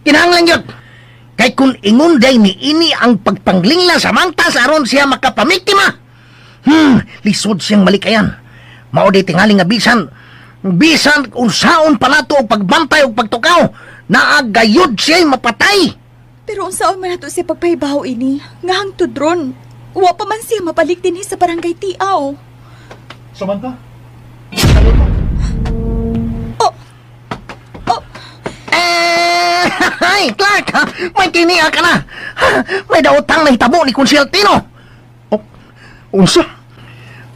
Kinahanglang yun. Kay kung ingon day ni ini ang pagpanglingla sa mangtas aron siya makapamiktima. Lisod siyang malikayan. Mao di tingali nga bisan unsaon pa nato og pagbantay og pagtukaw, naagayod siya mapatay. Pero unsaon man nato siya pagpahibaw ini? Nga hangtod ron, wa pa man siya mabalik dinhi sa barangay Tiaw. Samantha? Ay, Clark, ha? May tiniya ka na. Ha? May daotang nahitabo ni Konsehal Tino. Oh, unsa?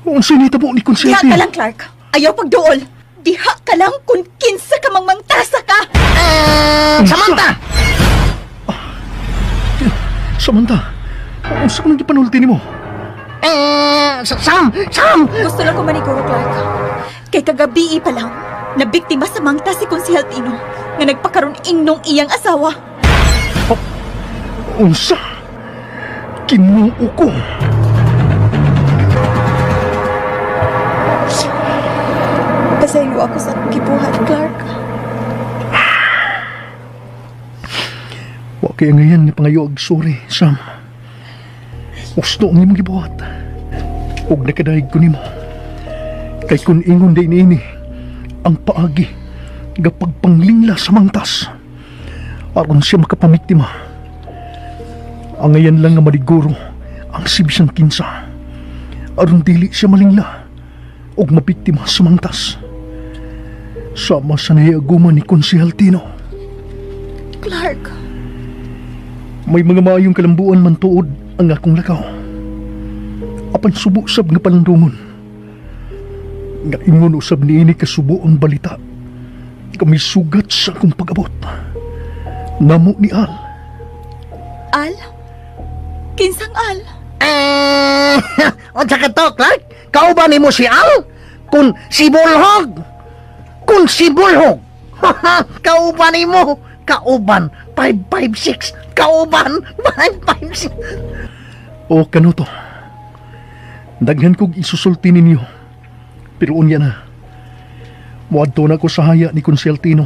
Unsa nahitabo ni Konsehal Diha Tino? ka lang, Clark. Ayaw pagduol. Diha ka lang kung kinsa ka mangmangtasa ka. Samantha! Samantha, unsa ka nang gipanulti nimo? Sam! Sam! Gusto lang ko maniguro, Clark. Kay kagabi pa lang, nabiktima sa mangtas si Konsehal Tino nga nagpakaroon ingnong iyang asawa. Oh, unsa? Kinuo ko. Pasaylo ako sa akong gibuhat, Clark. Wa kaya ngayon ni pangayo og sorry, Sam. Gusto ang imong gibuhat. Og nakadayeg ko nimo. Kay kun ingon day niini ang paagi nga pagpanglingla sa mangtas aron siya makapamiktima. Ang ngayon lang nga maliguro ang sibisang kinsa aron dili siya malingla og mabiktima sa mangtas. Sama sa nahiaguman ni Konsehal Tino. Clark, may mga maayong kalambuan man tuod ang akong lakaw. Apan subo sab nga palandungon. Nga ingon usab niini kasubo ang balita. Kami sugat sa akong pag-abot. Namo ni Al. Al? Kinsang Al? Unsa ka to, Clark? Kauban nimo si Al? Kun si Bulhog. Kun si Bulhog. Kauban nimo. Kauban 556. Kauban 556. O kanuto. Daghan kog isusulti ninyo. Pero unya na. Muadto na ko sa haya ni Konsehal Tino.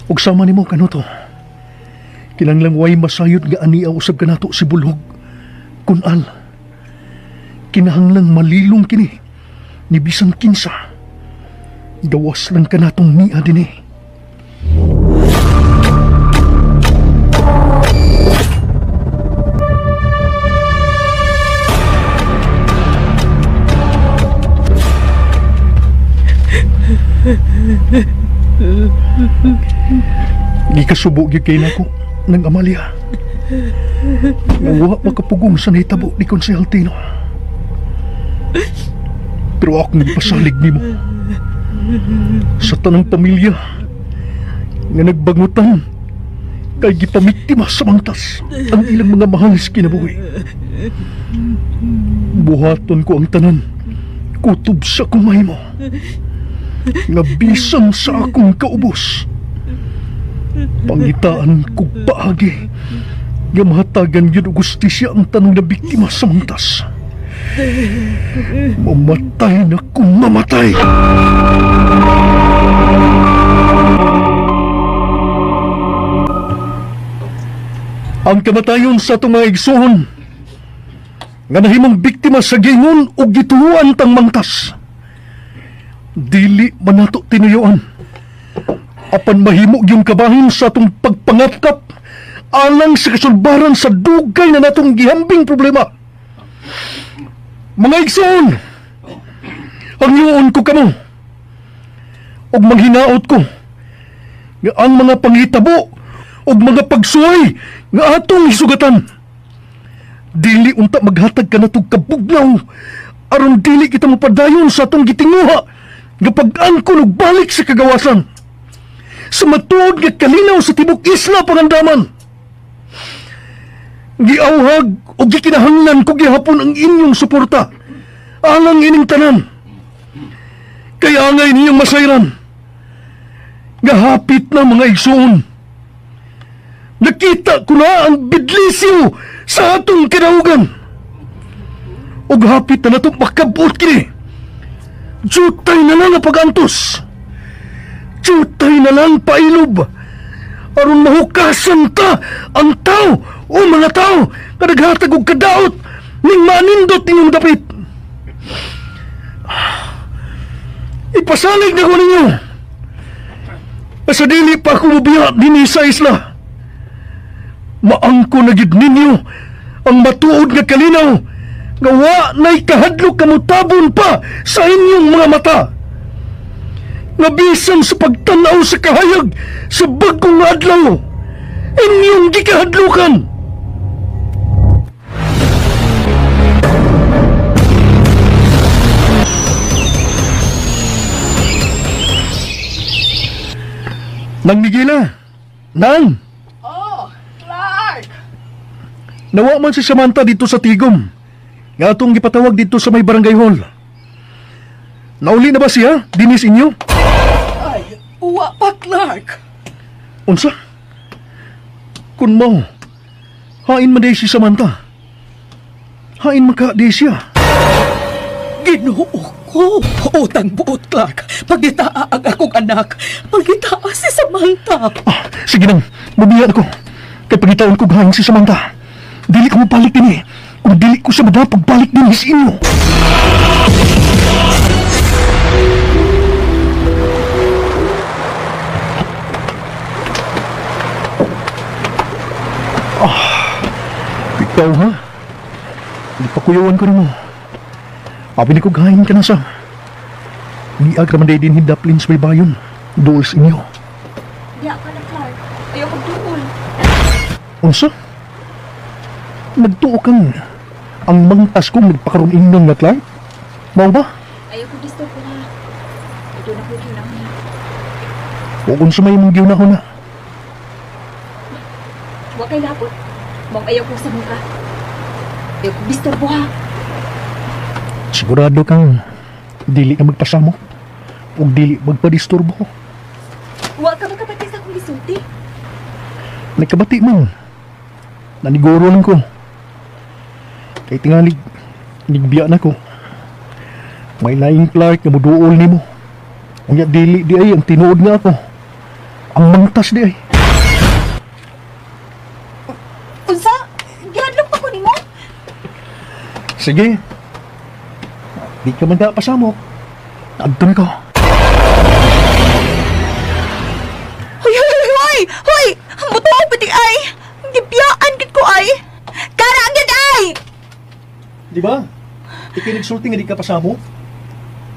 Ug sama nimo kanuto. Kinanglang way masayod nga ania usab kanato si Bulhog. Kun Al. Kinahanglang malilong kini ni bisan kinsa. Gawas lang kanatong niya dinhi. Gikasubo gyud kay nako ng Amalia. Nga wa makapugong sa nahitabo ni Konsehal Tino. Pero akong gipasalig nimo sa tanang pamilya nga nagbangutan kay gipamiktima sa mangtas ang ilang mga mahal sa kinabuhi. Buhaton ko ang tanan kutob sa kumay mo nga bisan sa akong kaubos. Pangitaan kog paagi nga mahatagan gyud og hustisya ang tanang na biktima sa mangtas. Mamatay na kung mamatay. Ang kamatayon sa atong mga igsoon nga nahimong biktima sa gingon o gituan tang mangtas. Dili man nato tinuyoan. Apan mahimo gyung kabahin sa atong pagpangapkap alang sa kasulbaran sa dugay na natong gihambing problema. Mga igsoon, hangyoon ko kamo ug manghinaot ko nga ang mga panghitabo ug mga pagsuway nga atong hisugatan dili unta maghatag kanatog kabugnaw aron dili kita mapadayon sa atong gitinguha nga pag-angkon og balik sa kagawasan sa matuod nga kalinaw sa tibok isla pangandaman. Giauhag o gikinahanglan ko gihapon ang inyong suporta. Alang ining tanan. Kaya nga inyong masayran. Gahapit na mga igsoon. Nakita ko na ang bidlisyo sa atong kinaugan. Ug hapit na natong makabot kini. Jutay na lang ang pag-antos. Jutay na lang pailob. Aron mahukasan ta ang tao o mga tao nga naghatag og kadaot ning manindot ninyong dapit. Ipasalig na ko ninyo. Sa dili pa ako mobiya dinhi sa isla. Maangko na gid ninyo ang matuod nga kalinaw nga wa na'y kahadlok kamutabon pa sa inyong mga mata. Nga bisan sa pagtanaw sa kahayag sa bagong adlaw, inyong gikahadlokan. Nang Miguela, Nang! Oh, Clark! Nawa man si Samantha dito sa Tigom. Nga atong gipatawag dito sa may barangay hall. Nauli na ba siya, dinis inyo? Ay, uwa pa, Clark. Unsa? Kun mo, hain man si Samantha. Hain man ka di siya. Ginoo ko. Utang buot, Clark. Paggitaa ang akong anak. Paggitaa si Samantha. Ah, sige nang, mabiyan ko. Kay pagitaon ko hain si Samantha. Dili ko mabalik din eh. Kung dili ko siya madapag balik din sa inyo. Ah, ikaw ha? Ipakuyawan ko rin mo. Abi ni ko gahin ka na sa. Niag raman day din hindaplin sa may bayon. Dool sa inyo. Diya ka na, Clark. Ayaw kong duol. Unsa? Nagtuo kang ang mangtas kong nagpakaroon ingon nga, Clark? Mao ba? Ayaw kong disturb ko na. Ito na ko ginahon na. O kung sa may mong ginahon na. Huwag kay lapot. Mong ayaw kong sa mukha. Ayaw kong disturbo ha. Sigurado kang dili ka magpasamo o dili magpadisturbo. Huwag ka makabati sa akong gisulti. Nagkabati man. Naniguro lang ko. Kay tingali, nigbiya na ko. May laing Clark nga muduol nimo. Unya dili di ay ang tinuod nga ako. Ang mangtas di ay. Unsa? Gihadlok pa ko nimo? Sige. Di ka man pasamok. Adto na ko. Hoy, hoy, hoy! Hoy! Mutuo pati ay! Gibiyaan gid ko ay! Kara ang gid ay! Di ba? Ikay nagsulti nga di ka pasamok?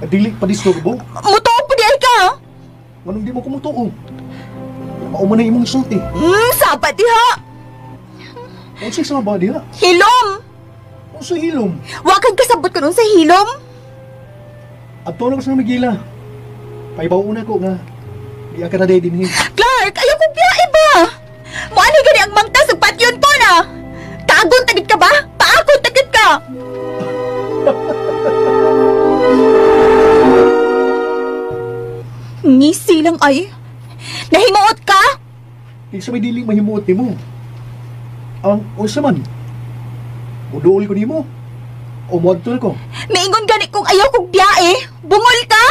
Dili pa disturbo? Mutuo pati ay ka! Anong di mo kumutuo? Mao man na imong sulti. Saba diha! Unsay saba diha? Hilom! Unsay hilom? Wa kang kasabot kun unsay hilom? Adto na ko sa Miguela. Paibaw una ko nga di ka na day dinhi. Clark, ayaw kong biyae ba? Moani gani ang mangtas ug patyon ko na. Kaagon tagid ka ba? Paakon tagid ka. Ngisi lang ay. Nahimuot ka? Kinsa may dili mahimuot nimo? Ang unsa man? Muduol ko nimo. O moadto ko. Miingon gani kung ayaw kong biyae. Bungol ka?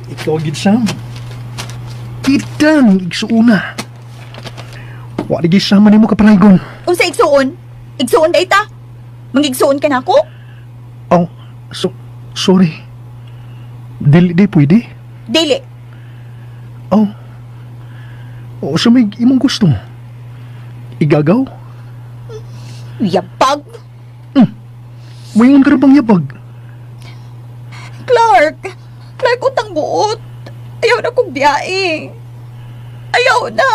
Ikaw gid Sam. Kitang igsuuna. Wa di sama nimo kaparaygon. Unsa igsuon? Igsuon day ta? Mangigsuon ka nako? Oh, sorry. Dili di pwede. Dili. Oh. O sa may imong gusto. Igagaw? Yabag. Moingon ka bang yabag? Clark! Clark, utang buot. Ayaw na kong biyae. Ayaw na.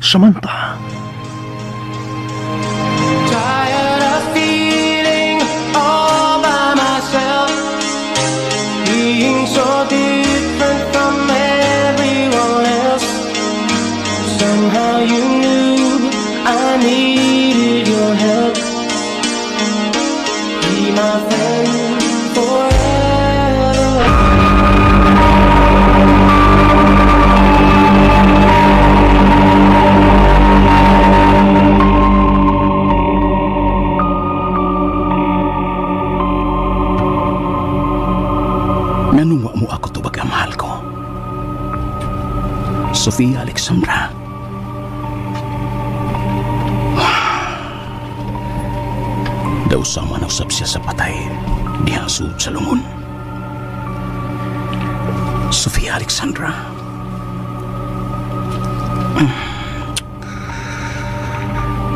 Samantha. Tired of feeling all by myself, being so different from everyone else. Somehow you Sofia Alexandra. Daw sama na usab siya sa patay diha sud sa lungon. Sofia Alexandra.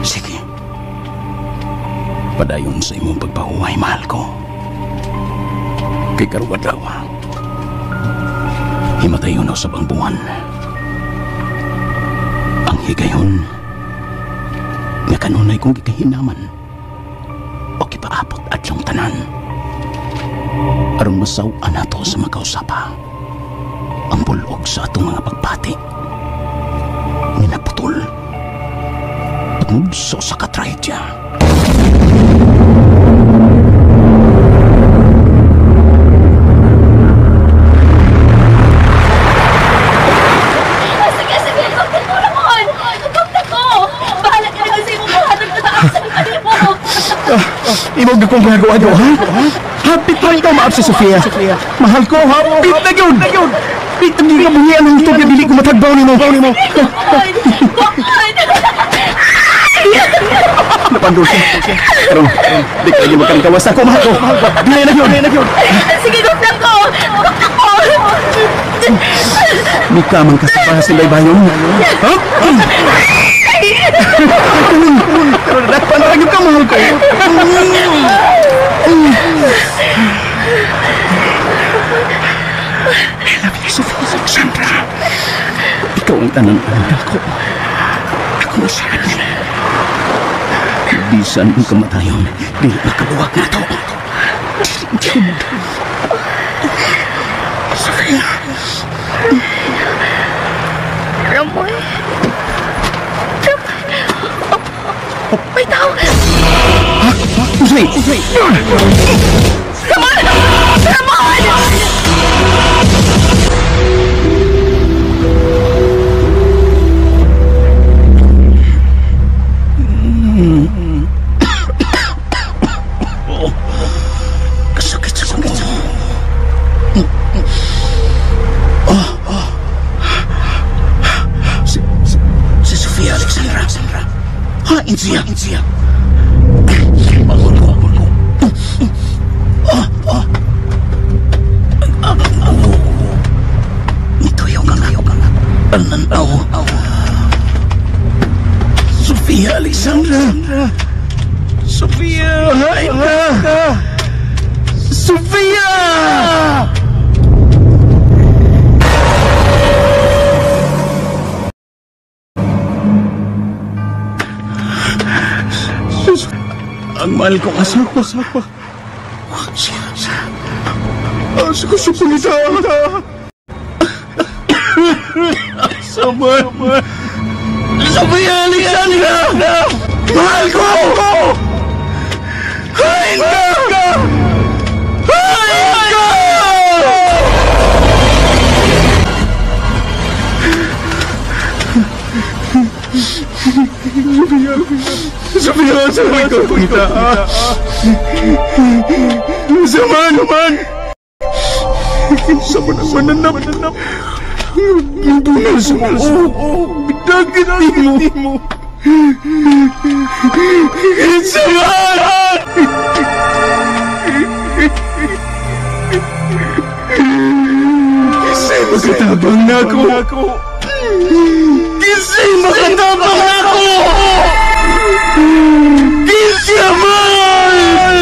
Sige. Padayon sa imong pagpahuway, mahal ko. Kay karong adlaw, himatayon na usab ang buwan. Ang higayon nga kanunay kong gikahinaman o kipaapot adlong tanan aron masaw-an nato sa makausapa ang bulog sa atong mga pagpati nga naputol pagmugso sa katrahedya. Sige, Ramon! Gugta ko! Bahala ka na sa imong buhaton ko taas sa kanimo! Imong gakong ginagawa, ha? Hapit pa ikaw maap si Sofia. Mahal ko, hapit na yun! Hapit na yun kabuhian ang hito, dili ko matagbaw nimo. Ramon! Napandol siya. Karon, di kayo magkangkawas ako, mahal ko. Dili na yun! Sige, gugta ko! Gugta ko! Mika man ka sa sa baybayon. Ha? Pero dapat na ka, mahal ko. I love you, Sofia Alexandra. Ikaw ang tanan-anan ko. Ako masarap. Bisan ang kamatayon, dili makabuwag na to. Sofia. Ramon. Ramon. May tao! Ha? Usay! Usay! Ramon! Ramon! Kasakit sa kuko. Si Sofia Alexandra. Hain siya. Bangon ko. Ituyaw ka nga. Pananaw. Sofia Alexandra. Sofia, hain ka. Sofia! Ang mahal kong asawa. Siya. Asa ko siya pangita. Sama. Sofia Alexandra! Mahal ko! Hain ka! Hain ka! Sofia, saan ka pangita? Sama naman! Sama naman nanap! Bunal sa mo! Bidagit mo! Sama! Kisay makatabang na ako! Kisay makatabang na ako! Kisay man!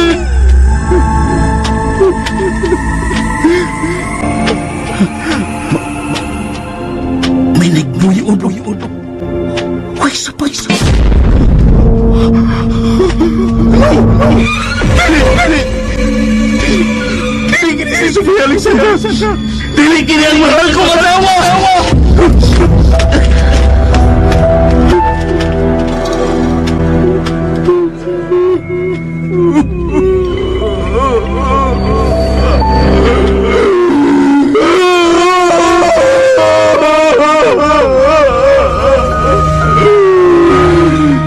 May nagbuyod. Uy, sabay. Dili! Dili kini si Sofia Alexandra! Dili kini ang mahal kong asawa!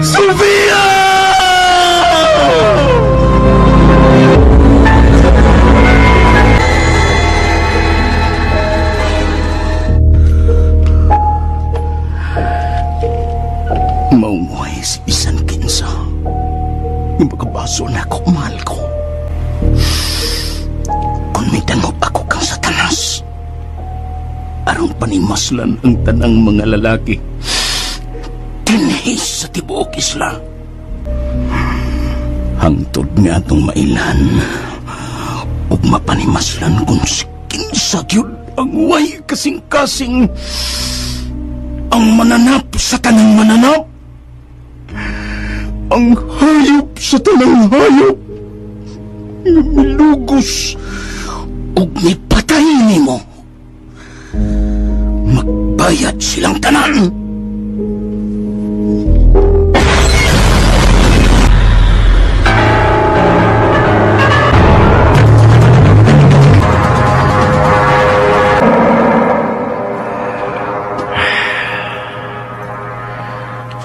Sofia! Nga makabaso na ako, mahal ko. Kung may dangop ako kang Satanas, aron panimaslan ang tanang mga lalaki dinhi sa tibuok isla. Hangtod nga atong mailan ug mapanimaslan kung kinsa gyud ang way kasing-kasing, ang mananap sa tanang mananap, ang hayop sa tanang hayop, nga milugos ug mipatay nimo. Magbayad silang tanan.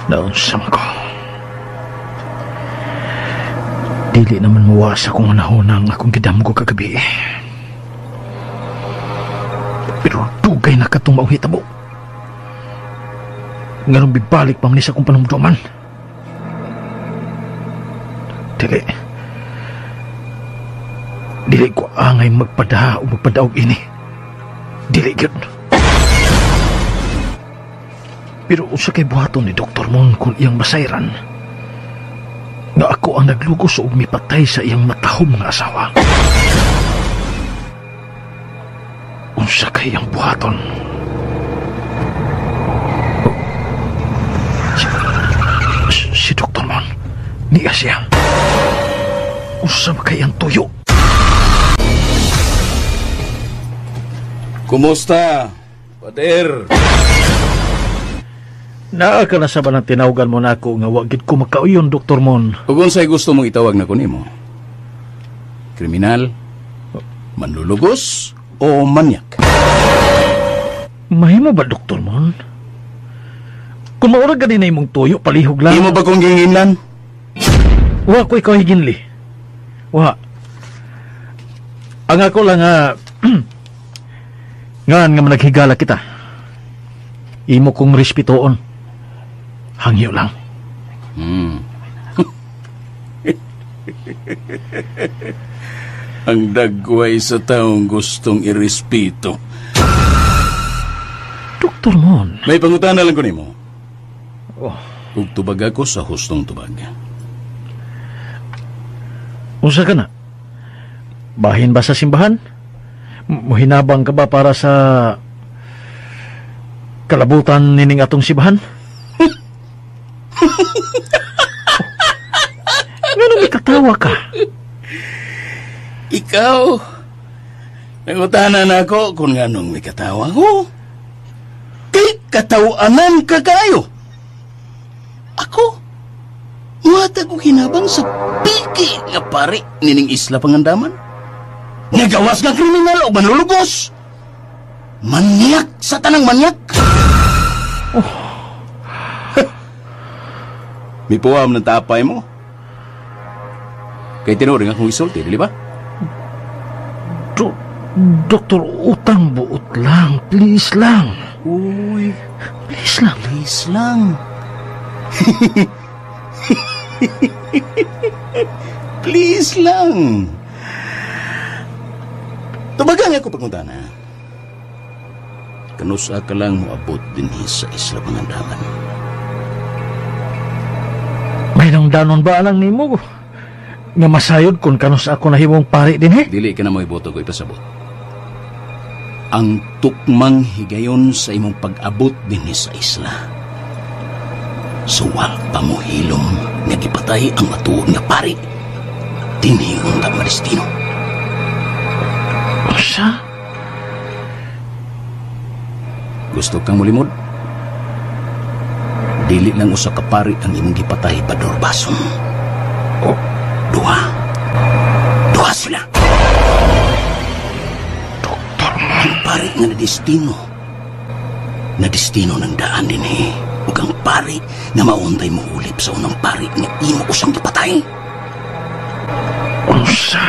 Naunsam ko. Dili naman muwa sa kong anahon ang akong gidamgo kagabi. Pero dugay na katong maong hitabo. Nganong bibalik pa man sa akong panumduman. Dili. Dili ko angay magpadaha o magpadaog ini. Dili gyud. Pero usa kay buhaton ni Dr. Mon kung iyang masayran nga ako ang naglugos og mipatay sa iyang matahom nga asawa. Unsa kay iyang buhaton? Oh. Si Dr. Mon, niya siya. Unsa ba kay iyang tuyo? Kumusta, Pader? Naa ka na sa ba ng tinawagan mo na ako nga wag gid ko makauyon, Dr. Mon. Ug unsay gusto mong itawag na ko nimo? Kriminal, manlulugos, o manyak? Mahimo ba, Dr. Mon? Kung maurag gani na imong tuyo, palihog lang. Imo ba kong gihinginlan? Wa ko ikaw higinli. Wa. Ang ako lang nga ngan nga managhigala kita. Imo kong respetuon. Hangyo lang. Ang dagway sa taong gustong irespeto. Dr. Mon. May pangutana lang ko nimo. Oh. Ug tubag ako sa hustong tubag. Unsa ka na? Bahin ba sa simbahan? Muhinabang ka ba para sa kalabutan nining atong simbahan? Ngano may katawa ka? Ikaw, nangutana na ako kung nganong may katawa ko. Kay katawanan ka kayo. Ako, muhatag ko hinabang sa piki nga pare nining Isla Pangandaman. Nagawas nga kriminal o manlulugos. Manyak sa tanang manyak. Oh. Mipuam ng tapay mo. Kay tinuring akong isulti, dili ba? Doktor, utang buot lang. Please lang. Uy. Please lang. Please lang. Please lang. Tubagang ako pagmuntana. Kanusa ka lang moabot dinhi sa Isla Pangandaman. May nang danon ba lang nimo? Nga masayod kung kanusa ako nahimong pari dinhi? Dili ka na mo'y boto ko ipasabot. Ang tukmang higayon sa imong pag-abot dinhi sa isla. Suwa pa mo hilom nga gipatay ang matuod nga pari. Dinhi unta madestino. Unsa? Gusto kang mulimod? Dili lang usa ka pari ang imong gipatay, Bador Bason. Oh. Duha. Duha sila. Doktor. Ang pari nga nadestino. Nadestino ng daan din eh. Ug ang pari nga mauntay mo ulip sa unang pari nga imo usang gipatay. Unsa?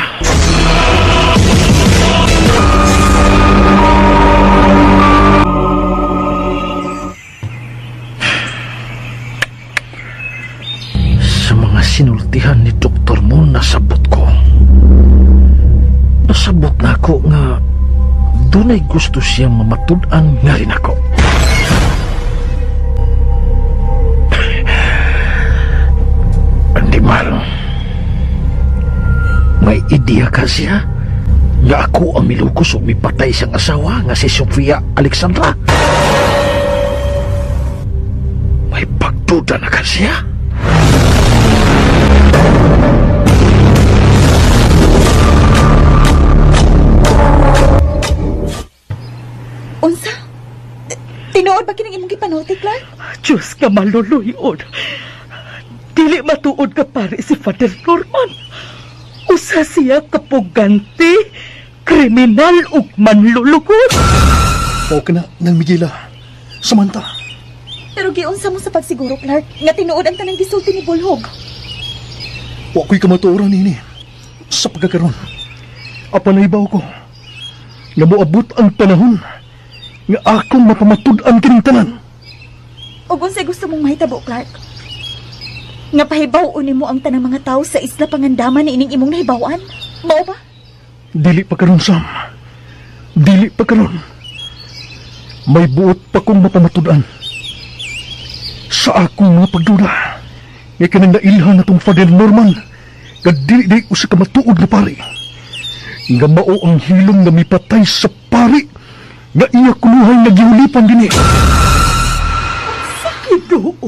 Sa mga sinultihan ni Dr. Moon, nasabot ko. Nasabot na ako nga dunay gusto siyang mamatud-an nga rin ako. Animal, may ideya ka siya nga ako ang milugos o mipatay siyang asawa nga si Sofia Alexandra. May pagduda na ka siya. Unsa? Tinuod ba kining imong gipanulti, Clark? Diyos ka maluluyon. Dili matuod ka pare si Father Norman. Usa siya kapuganti, kriminal ug manlulukot. Mao ka na nang Miguela. Samantha. Pero giunsa mo sa pagsiguro, Clark, nga tinuod ang tanang gisulti ni Bulhog. Wa ko'y kamatuoran nini sa pagkakaron. Apan nahibaw ko nga moabot ang panahon nga akong mapamatud-an kining tanan. Ug unsay gusto mong mahitabo, Clark? Nga pahibaw-on nimo ang tanang mga tawo sa Isla Pangandaman ni ining imong nahibaw-an? Mao ba? Dili pa karon, Sam. Dili pa karon. May buot pa kong mapamatud-an. Sa akong mga pagduda, nga kanang nailhan na tong Father Norman, nga dili usa ka matuod na pari. Nga mao ang hilom nga mipatay sa pari, nga iya kunuhay nga gihulipan dinhi. Ginoo.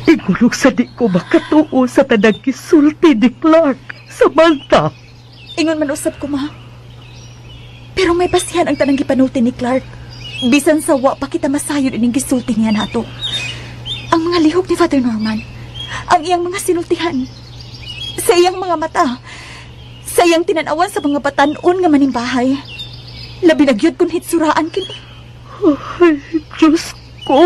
Igulog sa di ko makatuo sa tanang gisulti ni Clark. Samantha. Ingon man usab ko, ma. Pero may basihan ang tanang gipanulti ni Clark. Bisan sa wa pa kita masayod ining gisulti niya nato. Ang mga lihok ni Father Norman, ang iyang mga sinultihan, sa iyang mga mata, sa iyang tinanawan sa mga batan-on nga manimbahay. Labi na gyud kun hitsuraan kini. Ay, Diyos ko!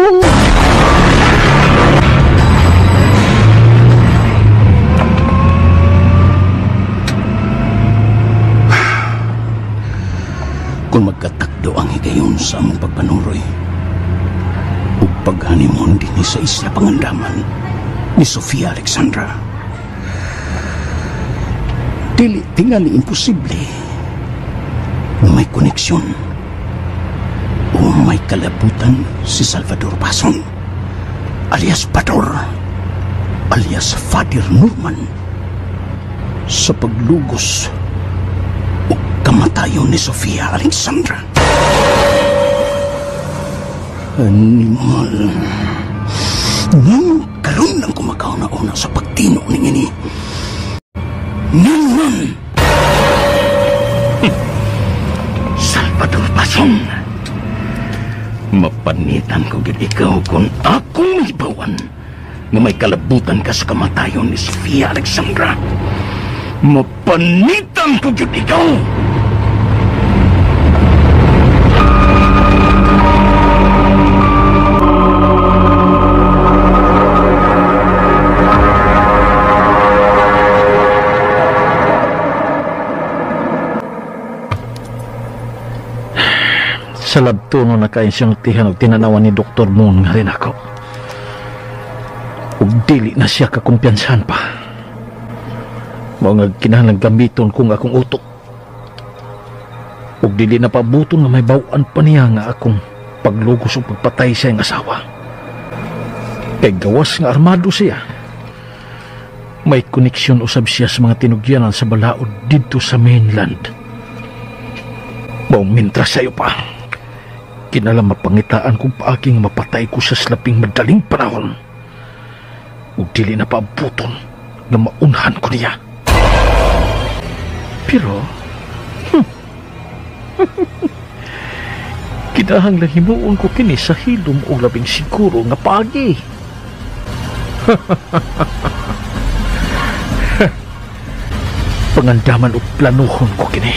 Kung magkatakdo ang higayon sa among pagpanuroy ug paghanimon dinhi sa Isla Pangandaman ni Sofia Alexandra, dili tingali imposible na may koneksyon o may kalabutan si Salvador Bason alias Bador alias Father Norman sa paglugos kamatayon ni Sofia Alexandra. Animal. Nang karon lang kumakauna-una sa pagtino ning ini. Nang Salvador Bason. Mapanitan ko gid ikaw kung akong mahibawan nga may kalabutan ka sa kamatayon ni Sofia Alexandra. Mapanitan ko gid ikaw. Sa labto no nakainsyangtihan og tinanawan ni Dr. Moon nga rin ako. Ug dili na siya kakumpiyansahan pa. Mao nga kinahanglan gamiton kung akong utok. Ug dili na pabuton nga may baw-an pa niya nga akong paglugos ug pagpatay sa iyang asawa. Kay gawas nga armado siya. May koneksyon usab siya sa mga tinugyanan sa balaod didto sa mainland. Mao mintras sayo pa. Kinala mapangitaan kung paagi nga mapatay ko sa slaping madaling panahon. Ug dili na paabuton nga maunhan ko niya. Pero, kinahanglan himuon ko kini sa hilom og labing siguro nga paagi. Pangandaman og planuhon ko kini.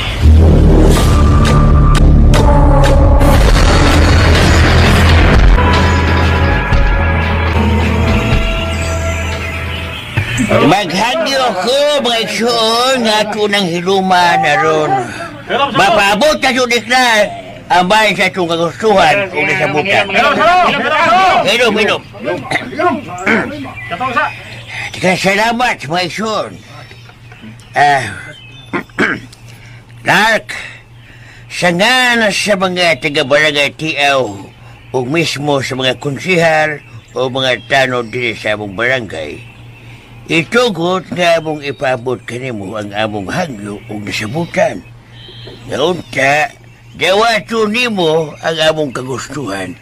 Maghadyo ko, mga igsoon, nga ako ng hiluman aron. Mapaabot ka ni Clark. Ang bahay sa itong kagustuhan kung nasabutan. Inom, inom. Teka, salamat, mga igsoon. Clark, sa nga sa mga taga-barangay Tiaw o mismo sa mga konsihal o mga tanod din sa among barangay, itugot nga among ipaabot kanimo ang among hangyo o nasabutan. Ngaunta, dawato nimo ang among kagustuhan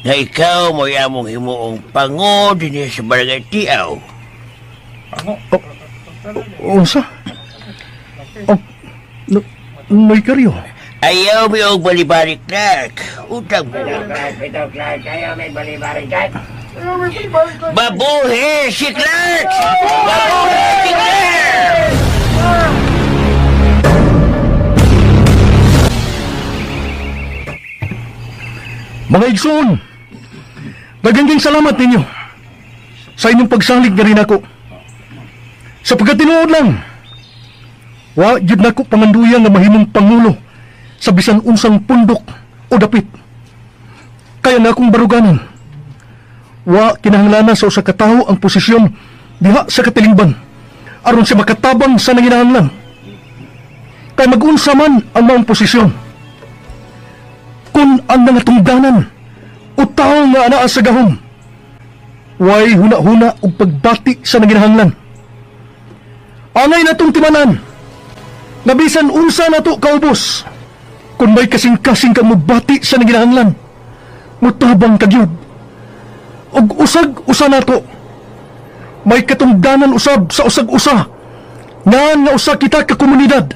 nga ikaw mo'y among himuong pango din sa barangay Tiaw. Unsa? Oh, no, karyo. Ayaw mi og balibalik, Clark. Utang mo. Ayaw may balibalik, Clark. Babuhi si Clark! Babuhi si Clark! Mga igsoon, daghang salamat ninyo sa inyong pagsalig na rin ako. Sa pagkatinuod lang, wa gyud nako panganduyan nga mahimong pangulo sa bisan unsang pundok o dapit. Kaya na akong baruganan. Wa kinahanglanan sa usa ka tawo ang posisyon diha sa katilingban aron siya makatabang sa nanginahanglan. Kay mag-unsa man ang maong posisyon, kun ang nangatungdanan o tao nga anaa sa gahom, way huna-huna og pagbati sa nanginahanglan. Angay natong timanan, nabisan unsa nato kaubos, kung may kasing-kasing kang mubati sa nanginahanglan, mutabang kagyud. Og usag-usa nato, may katungdanan usab sa usag-usa, nga nga usa kita ka komunidad.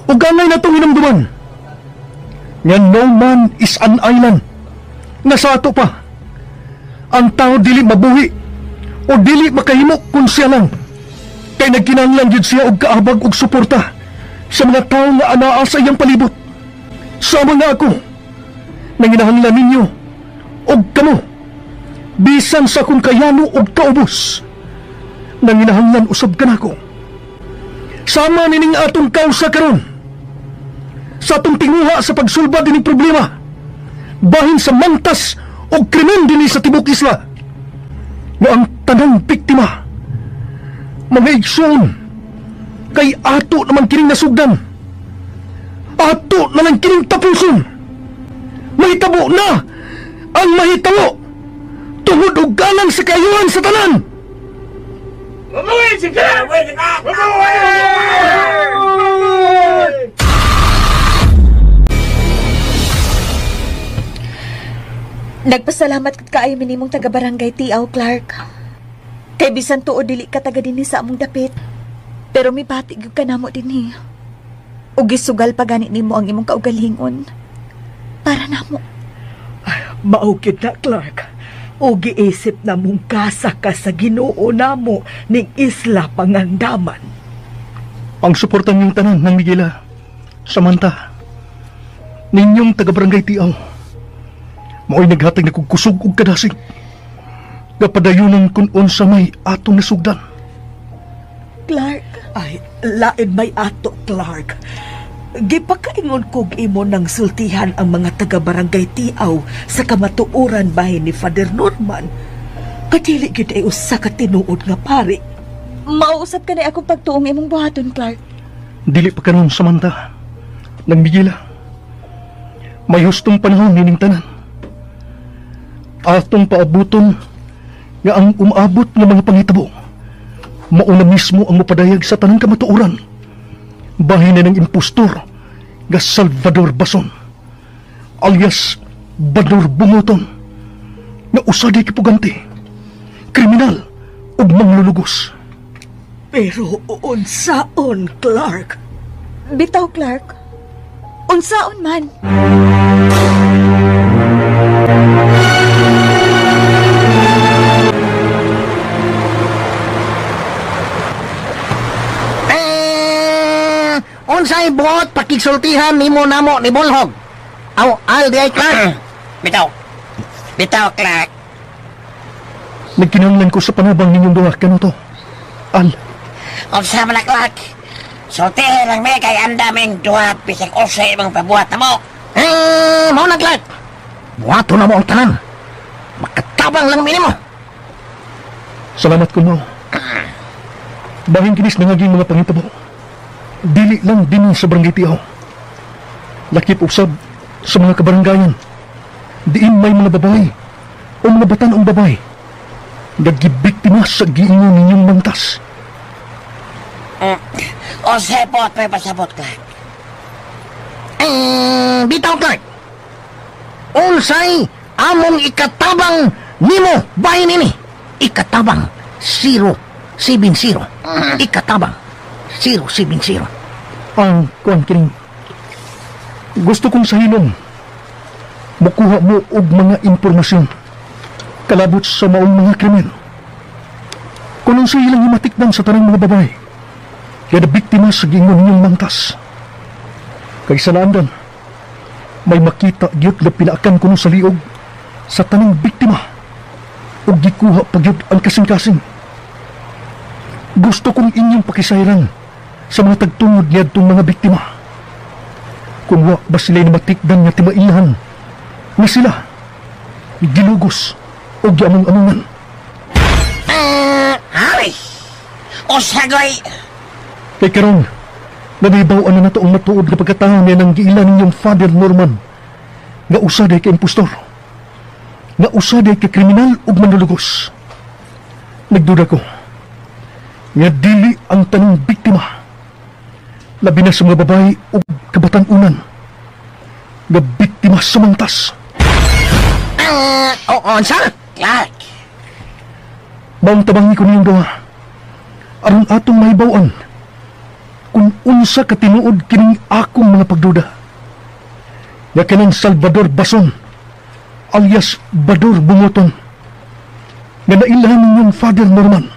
Ug angay natong hinumduman, nga no man is an island, nga sa ato pa, ang tao dili mabuhi o dili makahimo kung siya lang. Kay nagkinahanglan gyud siya og kaabag og suporta sa mga tao nga anaa sa iyang palibot. Sama nga ako, nanginahanglan ninyo og kamo, bisan sa akong kayano og kaubos, nanginahanglan usab kanako. Sama nining atong kausa karon, sa atong tinguha sa pagsulba dining problema, bahin sa mangtas og krimen dinhi sa tibok isla, nga ang tanang biktima, mga igsoon, kay ato naman kining nasugdan, ato naman kining tapuson. Mahitabo na ang mahitabo tungod og galang sa kaayuhan sa tanan. Nagpasalamat kaayo minimong taga-barangay Tiaw, Clark. Kay bisan tuod dili ka taga dinhi sa among dapit, pero mibati gyud ka namo dinhi. Ug gisugal pa gani nimo ang imong kaugalingon para namo. Mao gyud na, Clark. O giisip na mong kasa ka sa Ginoo namo ning Isla Pangandaman. Ang suporta niyong tanan ng Miguela, Samantha, ninyong taga-barangay Tiaw, mao'y naghatag na kog kusog ug kadasig, kapadayonan kun unsa may atong nasugdan. Clark. Ay, lain may ato, Clark. Gipakaingon kog imo nang sultihan ang mga taga-barangay Tiaw sa kamatuoran bahin ni Father Norman. Kadili gyud ay usa ka tinuod nga pari. Mauusap ka na akong pagtuong imong buhaton, Clark. Dili pa karon, Samantha, nang Miguela. May hustong panahon nining tanan. Atong paabuton nga ang umaabot nga mga panghitabo mauna mismo ang mapadayag sa tanang kamatuoran. Bahin na ng impostor nga Salvador Bason, alias Bador Bunguton, nga usa di kipugante, kriminal ug manglulugos. Pero unsaon, Clark? Bitaw, Clark. Unsaon man. Unsay buot pakigsultihan nimo namo ni Bolhog? Aw, al di ay Clark. Bitaw. Bitaw, Clark. Nagkinahanglan ko sa panubang ninyong duha kanuto. Al. Unsa man na, Clark? Sultihin lang mi kay andaming duha bisag unsay imong pabuhat namo. Eh, mao na, Clark. Buhaton na mo ang tanan. Makatabang lang minimo. Salamat ko mo. Bahin kinis nangaging mga pangitabo. Dili lang din sa barangay Tiaw. Lakip usab sa mga kabaranggayan. Diin may mga babae o mga batan-ong babae. Nagibiktima sa giingon ninyong mangtas. O sepot, may pasabot, Clark. Bitaw, Clark. Unsay among ikatabang nimo bahin ini. Ikatabang 070. Ikatabang 070. Ang kuan kining gusto kong sahinom mukuha mo og mga impormasyon kalabot sa maong mga krimen. Kung unsay ilang himatikdan sa tanang mga babae kaya biktima sa giingon ninyong mangtas. Kay sa naandan, may makita gyud nga pinaakan kuno sa liog sa tanang biktima ug gikuha pa gyud ang kasing-kasing. Gusto kong inyong pakisayran sa mga tagtungod niadtong mga biktima. Kung wa ba sila'y namatikdan nga timailhan nga sila gilugos o giamong-amungan. Hari! O sagoy! Kay karon, nabibaw-an na nato ang matuod nga pagkatao niya ng giila ninyong Father Norman nga usa day ka impostor, nga usa day ka kriminal ug manlulugos. Nagduda ko nga dili ang tanang biktima, labi na sa mga babae ug kabatan-unan nga biktima sa mangtas. Oo, sir, Clark. Maong tabangi ko niyong duha aron atong mahibaw-an kung unsa ka tinuod kining akong mga pagduda. Nga kanang Salvador Bason alias Bador Bungoton nga nailhan ninyong Father Norman,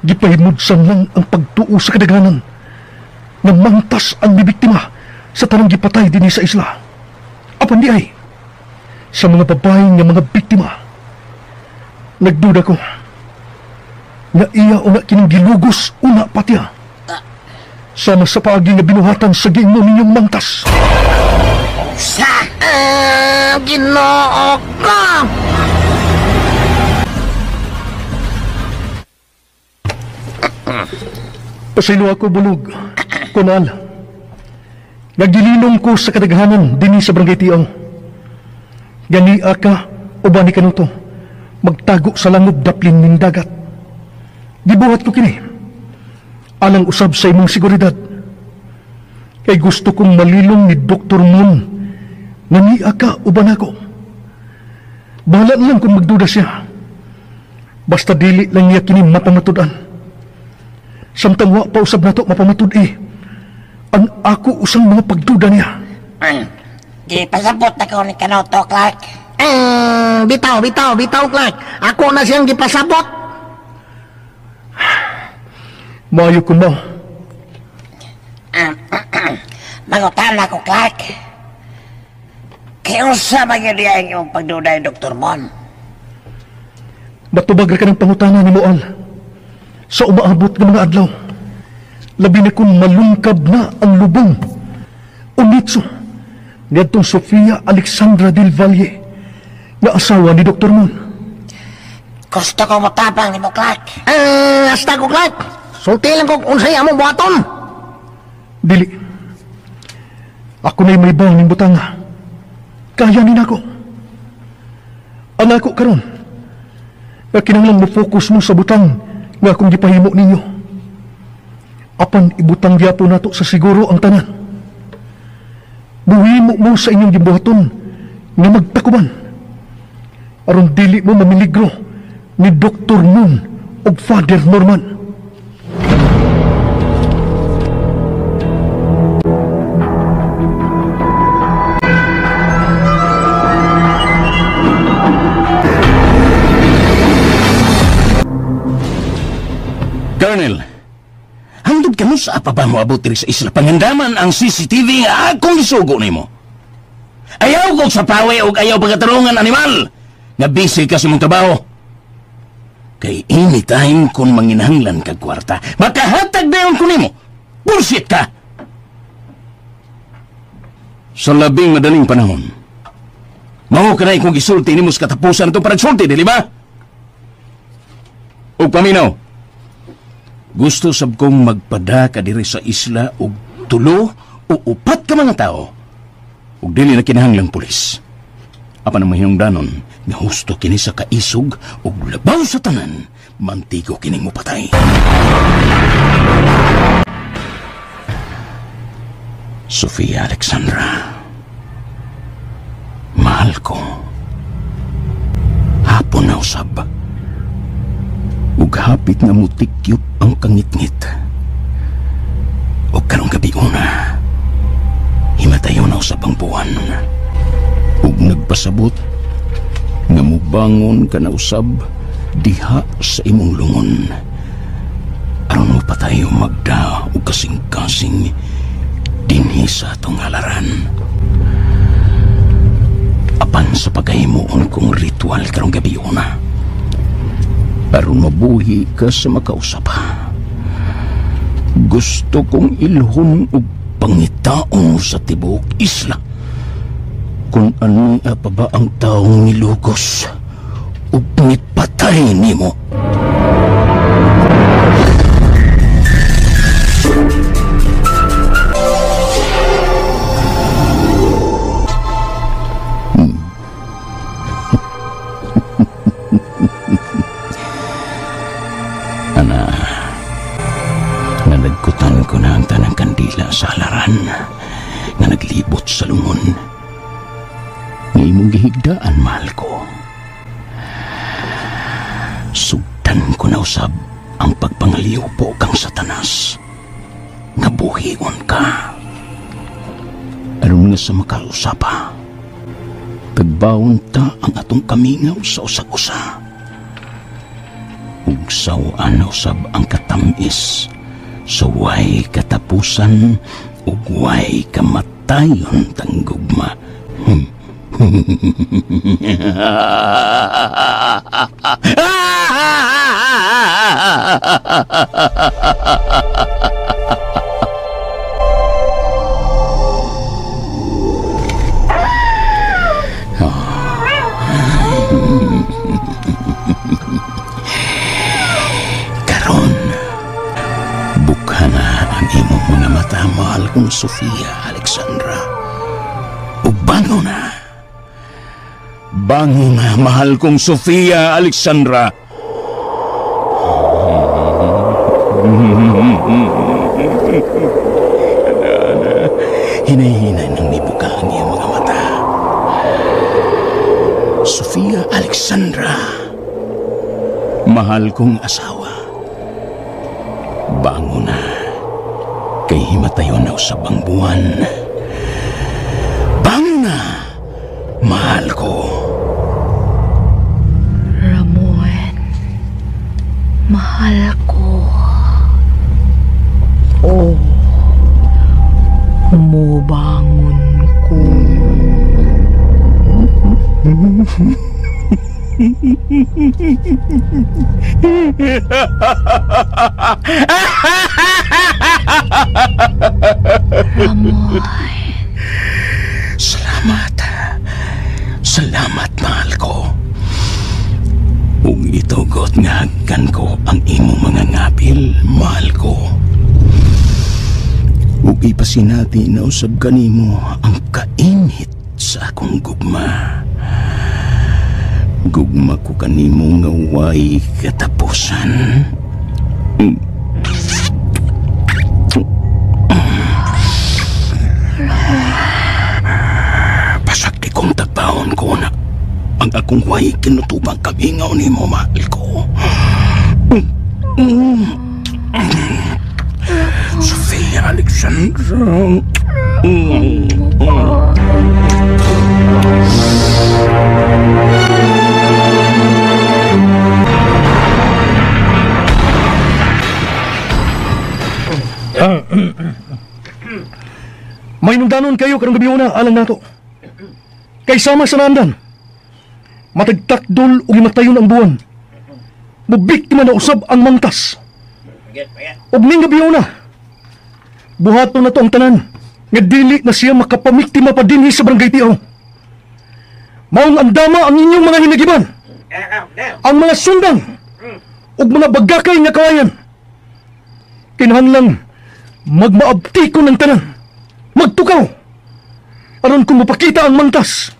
gipahimudsan lang ang pagtuo sa kadaghanan nga mangtas ang bibiktima sa tanang gipatay dinhi sa isla. Apan di ay sa mga babae nga mga biktima, nagduda ko nga iya una kining gilugos una patiya sama sa paagi nga binuhatan sa giingon ninyong mangtas. Sa Ginoo ko! Pasaylo ako, bulog. Kunal. Naggilinong ko sa kadaghanan dinhi sa barangay Tiaw. Gania ka o ba ni kanuto magtago sa langob daplin ning dagat. Gibuhat ko kini alang usab sa imong seguridad. Kay gusto kong malilong ni Dr. Moon nga nia ka uban ako. Bahala lang kung magduda siya. Basta dili lang niya kini mapamatud-an. Samtang wa pa usab nato mapamatud-i ang ako usang mga pagduda niya. Gipasabot na ko ni Kanoto, Clark. Bitaw, bitaw, bitaw, Clark. Ako na siyang gipasabot. Maayo ko mo. Mangutan ako, Clark. Kaya unsa man gyud ang imong pagduda ni Dr. Mon? Matubag ra ka ng pangutana ni Moal sa umaabot ng mga adlaw. Labi na kung malungkab na ang lubong o nitso niadtong Sofia Alexandra del Valle na asawa ni Dr. Mon. Gusto ko motabang ni mo, Clark. Hasta ko, Clark. Sulti lang kung unsay among buhaton. Dili. Ako na'y may bang ning butanga. Kaya ni nako. Ang ako karon, nga kinahanglan mo focus mo sa butang nga akong gipahimo ninyo. Apan ibutang gyapon nato sa siguro ang tanan. Buhimo mo sa inyong gibuhaton nga magtakuban. Aron dili mo mamiligro ni Dr. Moon ug Father Norman. Colonel, hangtod kamo sa pa ba moabot diri sa isla pangandaman ang CCTV nga akong isugo nimo. Ayaw kog sa pawe og ayaw pagkatarungan animal nga busy ka sa imong trabaho. Kay anytime kun manginahanglan kag kwarta, makahatag dayon ko nimo. Bullshit ka. Sa labing madaling panahon. Mao kanay kong gisulti nimo sa katapusan atong panagsulti, dili ba? Ug paminaw. Gusto sab kong magpada ka diri sa isla og tulo o upat ka mga tao. Ug dili na kinahanglang pulis. Apan ang mahinungdanon nga husto kini sa kaisog ug labaw sa tanan, mantigo kining mupatay. Sofia Alexandra, mahal ko. Hapon na usab. Ug hapit nga mutikyop ang kangitngit. Ug karong gabi una, himatayon na usab ang buwan. Ug nagpasabot nga mubangon ka na usab diha sa imong lungon. Aron mapatayo magda ug kasing-kasing dinhi sa atong halaran. Apan sa pagkahimuon kong ritual karong gabi una, aron mabuhi ka sa makausap. Gusto kong ilhon og pangitaon sa tibuok isla kung ano pa ba ang taong nilugos ug nipatay nimo. Ana, nalagkutan ko na ang tanang kandila sa halaran nga naglibot sa lungon. Nga imong gihigdaan, mahal ko. Sugtan ko na usab ang pagpangaliupo kang Satanas. Nga buhion ka. Aron nga sa makausapa, tagbaon ta ang atong kamingaw sa usag-usa. Ug saw-an usab ang katamis sa way katapusan ug way kamatayon tang gugma. Karon, bukha na ang imong mga mata, mahal kong Sofia Alexandra. Ug bangon na. Bangon na, mahal kong Sofia Alexandra. Hinay-hinay nang nibuka ang iyong mga mata. Sofia Alexandra, mahal kong asawa. Bangon na, kay himatayon na usab ang buwan. Bangon na, mahal ko. Ramon, mahal ko. Oh, mubangon ko. Ramon. Salamat. Salamat, mahal ko. Ug itugot nga hagkan ko ang imong mga ngabil, mahal ko. Ug ipasinati na usab kanimo ang kainit sa akong gugma. Gugma ko kanimo nga way katapusan. Pasakti kong tagbaon ko na ang akong way kinutubang kamingaw nimo, mahal ko. Sofia Alexandra. May nundanon kayo karong gabi una alang nato. Kay sama sa nandan. Matagtakdol ug himatayon ang buwan. Mubiktima na usab ang mangtas. Ug ning gabi una, buhaton na to ang tanan. Nga dili na siya makapamiktima pa dinhi sa Barangay Tiaw. Maong andama ang inyong mga hinagiban, ang mga sundang ug mga bagakay nga kawayan. Kinahanglan magmaabtiko ng tanan, magtukaw aron kung mapakita ang mangtas.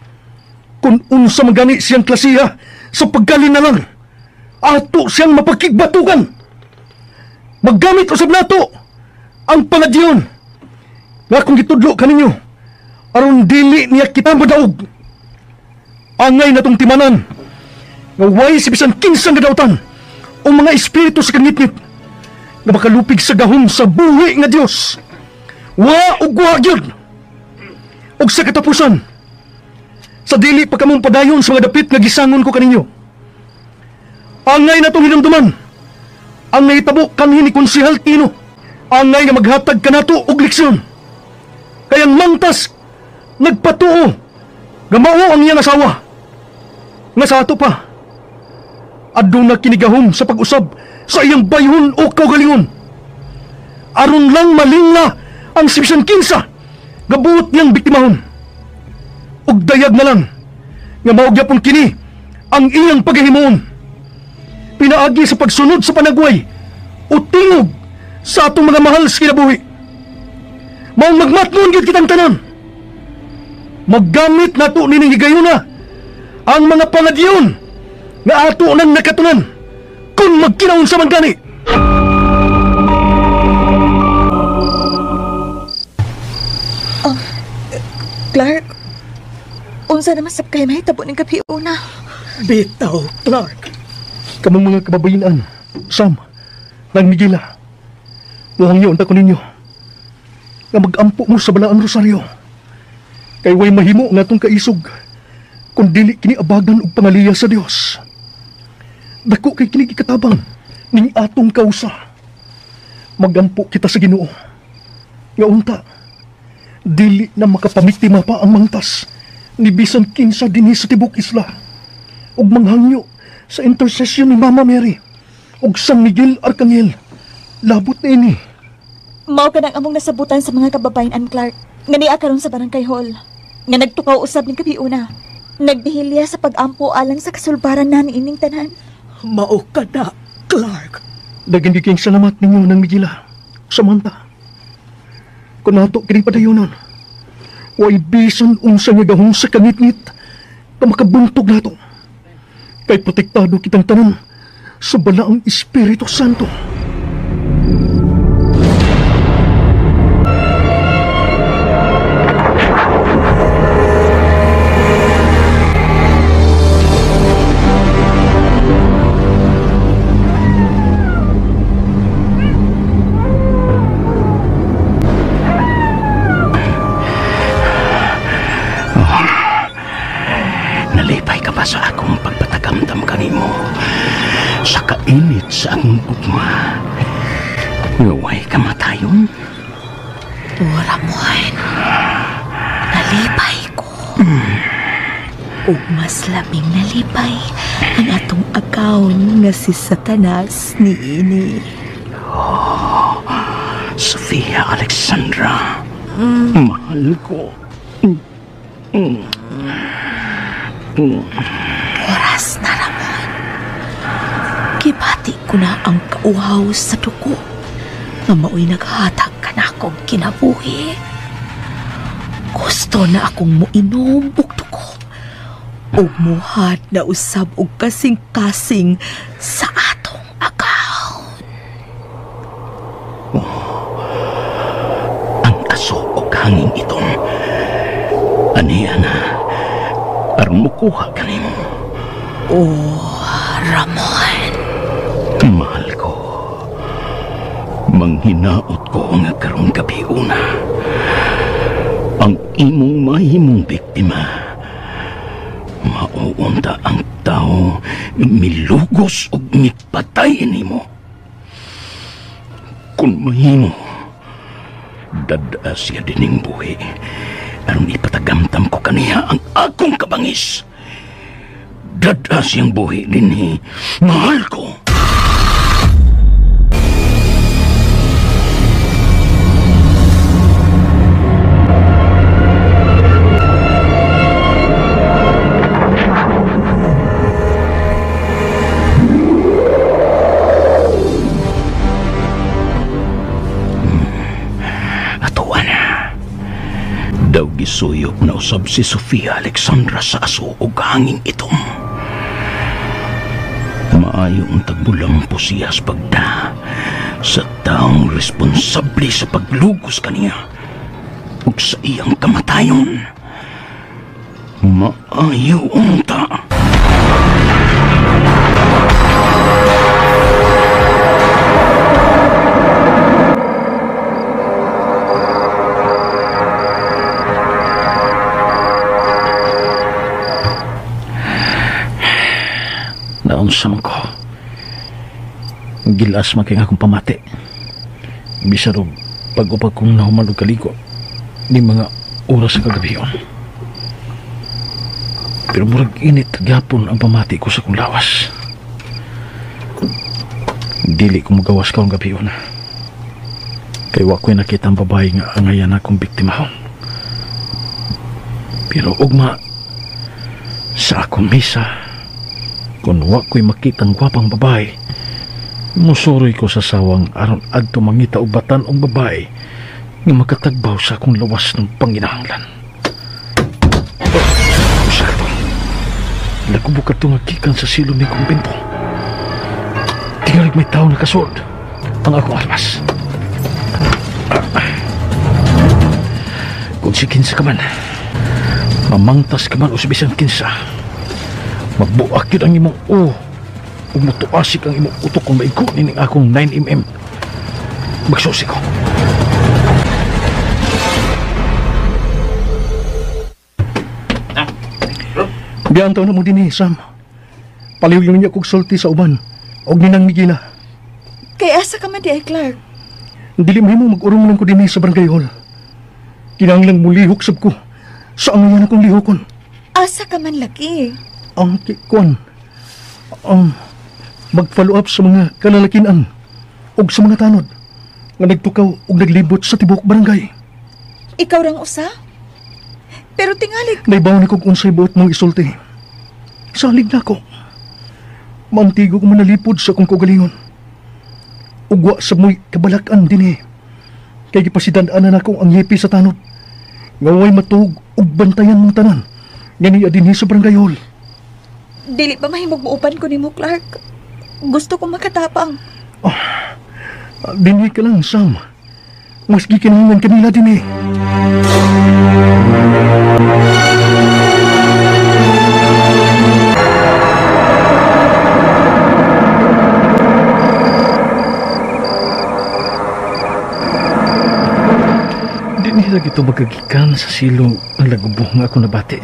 Kung unsa magani siyang klasiha sa pagkalinalang, ato siyang mapakigbatukan. Maggamit usab nato ang pangadyon nga akong gitudlo kaninyo aron dili niya kita madaog. Angay natong timanan nga way si bisan kinsang gadautan o mga espiritu sa kangitngit nga makalupig sa gahom sa buhi nga Dios. Wa ug wa gyud. Og sa katapusan, sa dili pa kamong padayon sa mga dapit nga gisangon ko kaninyo, angay natong hinumduman ang nahitabo kanhi ni Konsehal Tino. Angay nga maghatag kanato og leksyon. Kay ang mangtas nagpatuo nga mao ang iyang asawa. Nga sa ato pa, aduna kinigahom sa pag-usab sa iyang bayhon o kaugalingon. Aron lang malingla ang sibisan kinsa nga buot niyang biktimahon. Ug dayag na lang nga mao gyapon kini ang iyang paghimuon. Pinaagi sa pagsunod sa panagway o tingog sa atong mga mahal sa kinabuhi. Maong magmatngon gyud kitang tanan. Maggamit nato nining higayuna ang mga pangadyon nga ato nang nakatunan kung magkinaon sa man gani. Clark, unsa naman sab kay mahitabo ning gabi una? Bitaw, Clark. Kamong mga kababayinan, Sam, nang Miguela, muhangyo unta ko ninyo nga magampo mo sa Balaang Rosario. Kay way mahimo nga atong kaisog kung dili kini abagan og pangaliya sa Dios. Dako kay kini gikatabang ning atong kausa. Magampo kita sa Ginoo nga unta dili na makapamiktima pa ang mangtas ni bisan kinsa dinhi sa tibok isla, ug manghangyo sa intercession ni Mama Mary ug San Miguel Arcangel. Labot na ini. Mao ka nang among nasabutan sa mga kababayan, Clark, nga niya karon sa Barangay Hall, nga nagtukaw usab ning gabi una. Nagbihilya sa pag-ampo alang sa kasulbaran na ni ining tanan. Mao ka na, Clark. Daghan gyud kayong salamat ninyo nang Miguela, Samantha. Kung nato kini padayonon, way bisan unsa nga gahom sa kangitngit na makabuntog nato. Kay protektado kitang tanan sa Balaang Espiritu Santo. Sa akong pagpatagamdam kanimo sa kainit sa akong gugma, way kamatayon. O Ramon, nalipay ko. Ug mas labing nalipay ang atong akaon nga si Satanas niini. Oh, Sofia Alexandra, mahal ko. Oras na, Ramon. Gibati ko na ang kauhaw sa dugo nga mao'y naghatag ka na akong kinabuhi. Gusto na akong moinom og dugo ug muhat na usab og kasing-kasing sa atong akaon. Oh, ang aso og hangin itong aniya na aron mukuha kanimo. Oh, Ramon. Mahal ko. Manghinaot ko nga karong gabi una. Ang imong mahimong biktima, mauunta ang tao milugos og mipatay nimo. Kung mahimo, dada siya dining buhi aron ipatagamtam ko kaniya ang akong kabangis. Dada siyang buhi dinhi, mahal ko. Gisuyop na usab si Sofia Alexandra sa aso og hanging itom. Maayo ang tagbulang po siya sa pagda sa taong responsable sa paglugos kaniya ug sa iyang kamatayon. Maayo unta. Naunsa man ko. Gilas man kay akong pamati. Bisan og pag-upag kong nahuman og kaligo ni mga oras sa kagabion. Pero murag init gyapon ang pamati ko sa akong lawas. Dili ko magawas karon gabion. Kay wa ko'y nakita ang babae nga angayan akong biktimahon. Pero ugma sa akong misa, kung wa ko'y makitang gwapang babae, musuroy ko sa sawang aron adto mangita og batan-ong babae nga makatagbaw sa akong lawas ng panginahanglan. Oh, usa ka to. Lagubo ka to nga gikan sa silom ni kumbento. Tingalig may tao nakasuod ang akong armas. Kung si kinsa ka man, mamangtas ka man o si bisan kinsa, magbuak yun ang imong o ug mutuasik ang imong utok kung maigo nining akong 9mm. Magsusi ko. Biyantaw na mo din eh, Sam. Palihog lang niya kog sulti sa uban og ninang Migila. Kay asa ka man di ay, Clark? Dili mahimo mag-urong lang ko dinhi sa barangay hall. Kinahanglan mulihok sab ko sa angayan akong lihokon. Asa ka man lagi? Ang kuan. Mag-follow up sa mga kalalakinan og sa mga tanod nga nagtukaw og naglibot sa tibuok barangay. Ikaw rang usa? Pero tingali naibaw ni kog unsay buot mong isulti. Salig na ko. Mantigo ko manalipod sa akong kaugalingon. Ugwa sa mo'y kabalakan din eh. Kay gipasidan-anan akong ang ngipi sa tanod. Nga way matuog ug bantayan mong tanan. Nga niya dinhi sa barangay hall. Dili ba mahimog muupan ko nimo, Clark? Gusto ko makatapang. Dinhi ka lang, Sam. Mas gikinahanglan kanila dinhi. Dinhi lagi ito magagikan sa silong ang lagubo nga ako nabati.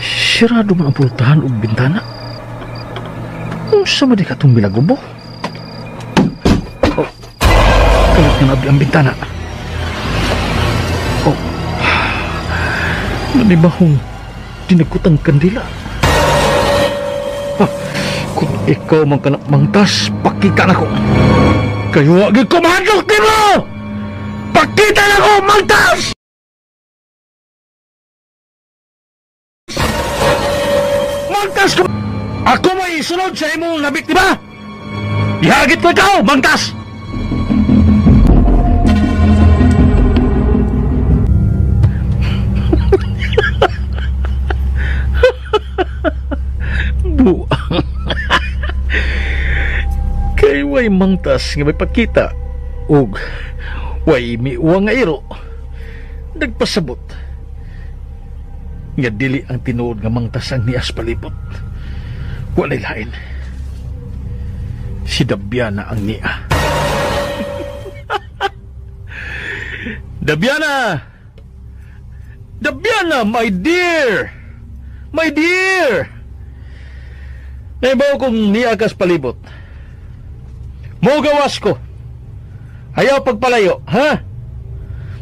Sirado man ang pultahan og bintana. Unsa man di katong bilagubo? Oh, kalat nga naabli ang bintana. Oh, nanibahong dinagkutang kandila. Ah, kung ikaw man ka mangtas, pakita na ko. Kayo wag ko mahadlok nimo. Pakita na ko mangtas. Mangtas ko. Ako may isunod sa imong nabiktima. Ihagit ko ikaw, mangtas. Buang. Kay way mangtas nga may pagkita ug way miuwang nga iro, nagpasabot nga dili ang tinuod nga mangtas ang nias palibot. Walay lain, si Dabiana ang niya. Dabiana! Dabiana, my dear! My dear! Naibaw kong niya kas palibot. Mo gawas ko. Ayaw pagpalayo, ha?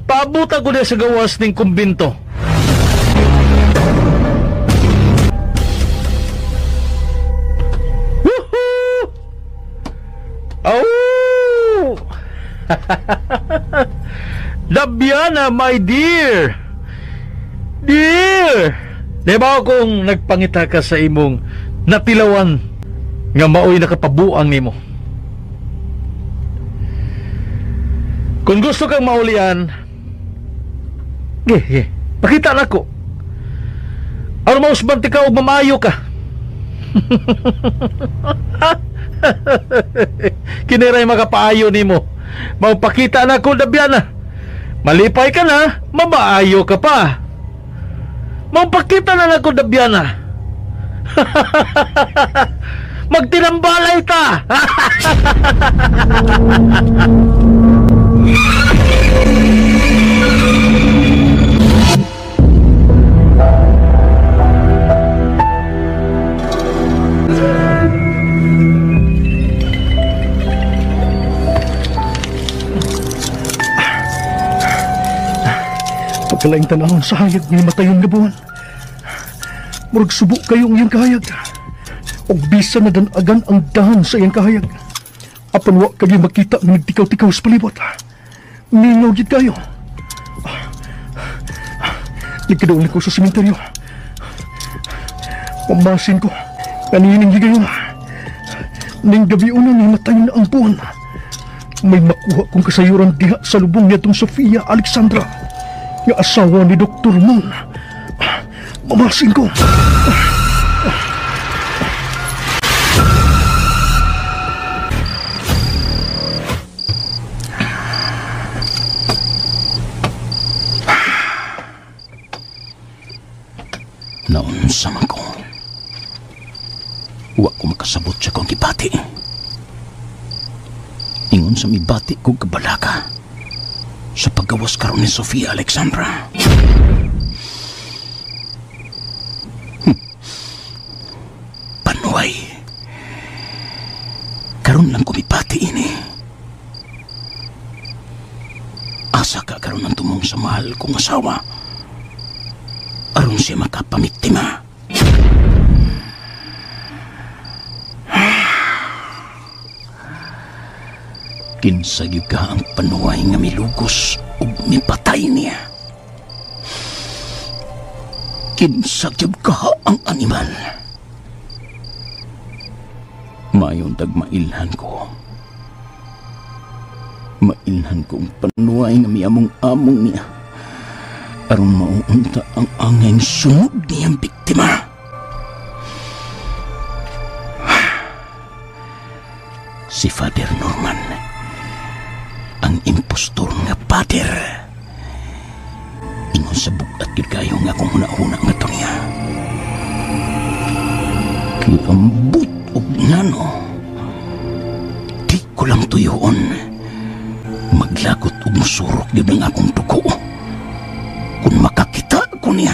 Paabutan ko niya sa gawas ng kumbinto. Woohoo! Oh! Dabiana, my dear! Dear! Di ba kung nagpangita ka sa imong natilawan nga maoy nakapabuang nimo? Kung gusto kang maulian, ge, pakita na ko. Aron mausban ti ka og mamayo ka. Kiniray makapaayo nimo. Maupakita na ko Dabiana. Malipay ka na, mabaayo ka pa. Maupakita na nako Dabiana. Magtinambalay ta. Pagkalaing tanahon sa hayag ni matayon nga buwan. Murag subo kayong iyang kahayag. Og bisa na danagan ang dahan sa iyang kahayag. Apan wa kayo makita nga nagtikaw-tikaw sa palibot. Mingaw gid kayo. Nagkadoon ko sa sementeryo. Pambasin ko, kanining higayon. Ning gabi una ni matayon na ang buwan. May makuha kong kasayuran diha sa lubong niya tong Sofia Alexandra, nga asawa ni Dr. Moon. Mamasin ko. Naunsa man ko. Wa ko makasabot sa kong gibati. Ingon sa mibati kong kabalaka sa paggawas karon ni Sofia Alexandra. Panuay. Karon lang kumipati ini. Asa ka karon ang tumong sa mahal kong asawa. Aron siya makapamiktima. Kinsa gyud ka ang panuay nga milugos ug mipatay niya. Kinsa gyud ka ang animal. Mayon tagmailhan ko. Mailhan ko ang panuay nga miamong-among niya. Aron mauunta ang angeng sunod niyang biktima. Si Father Norman, ang impostor nga pater. Ingon sa bugat gyud kayo nga akong huna-huna nga to niya. Kiambot og ngano, di ko lang tuyoon. Maglagot og musurok gyud ang akong dugo kung makakita ko niya.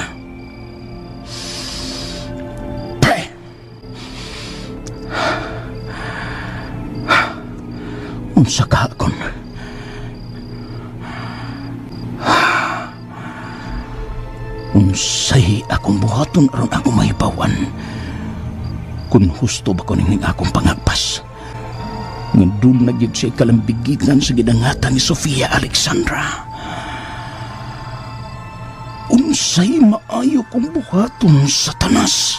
Pre! Unsa ka akon? Unsay akong buhaton aron akong mahibawan kung husto ba ko ning akong pangagpas. Nga doon na gyud siya kalambigitan sa gidangatan ni Sofia Alexandra. Unsay maayo kong buhaton, Satanas?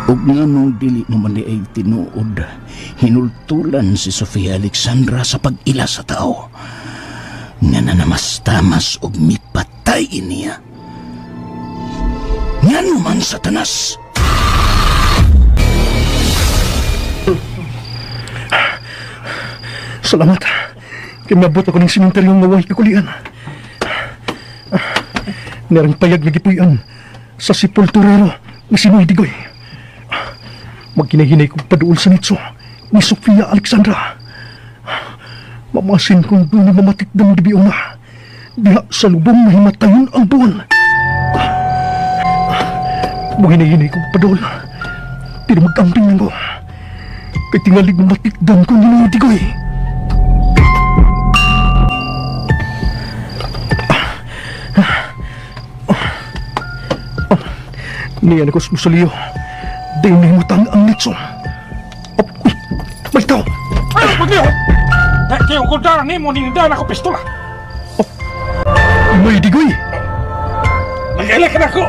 Ug nganong dili mo man di ay tinuod, hinultulan si Sofia Alexandra sa pag-ila sa tao nga nanamastamas og mipatay niya. Ngano man, Satanas? Salamat. Kay maabot ako ng sementeryo nga way kakulian. Nerang payag nga gipuy-an sa sepulturero nga si Noy Digoy. Magkinahinay kong paduol sa nitso ni Sofia Alexandra. Mamasin kong doon na mamatikdang dibiuna. Diha sa lubong na himatayon ang buwan. Magkinahinay kong paduol. Pero mag-amping lang ko. Kay tingalig matikdang ko ni Noy Digoy. Niyan ako sa musoleo. Di nahimutang ang nitso. Uy, may tao! Ay, pagdiyo! Dahil kung darang ni mo, ninindaan ako pistola. Oh, may digoy! Nag-ilak na ako!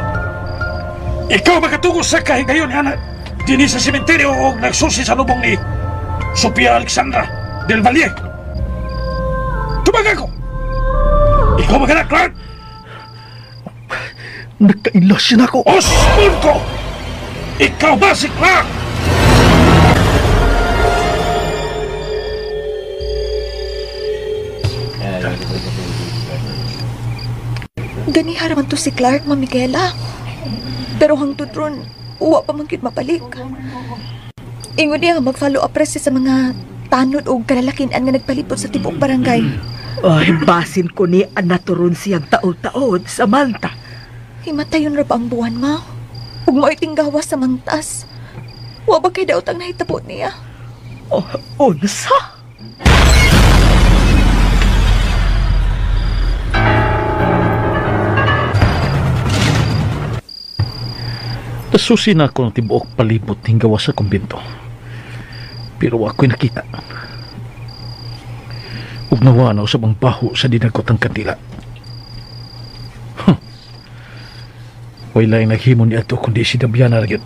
Ikaw makatugos sa kahigayon, anak. Dini sa sementeryo o nagsusi sa lubong ni Sofia Alexandra del Valle. Tubaga ko! Ikaw ba ka na, Clark? Nagkaila siya na ako. Osmond ko! Ikaw ba si Clark? Ganiha raman to si Clark, Ma'am Micaela. Pero hangtod ron, uwa pa man gyud mapalik. Ingon niya nga mag-follow up ra siya sa mga tanod o kalalakian nga nagpalipot sa tibuok barangay. Ay, basin ko ni anaturon siyang taod-taod, Samantha. Himatayon ra ba ang buwan, ma? Ug mao'y tinggawa sa mangtas. Wa ba kay daot ang nahitabo niya? Oh, unsa? Nasusi na ako ng tibuok palibot hinggawa sa kumbento. Pero ako'y nakita. Ug nawa na usab ang baho sa dinagot ang kandila. Huh. Wala'y naghimo ni ato kundi si Dabiana ra gyud.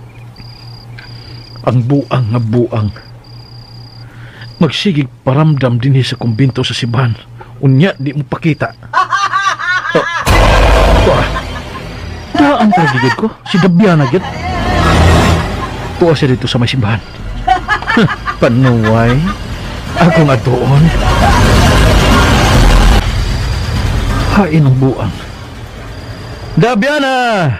Ang buang nga buang. Magsigig paramdam dinhi sa kumbento sa simbahan. Unya di mo pakita. Oh. Oh. Daan pa gigid ko. Si Dabiana gyud. Tuwa siya dito sa may simbahan. Panuway. Ako nga doon. Hain ang buang. Dabiana!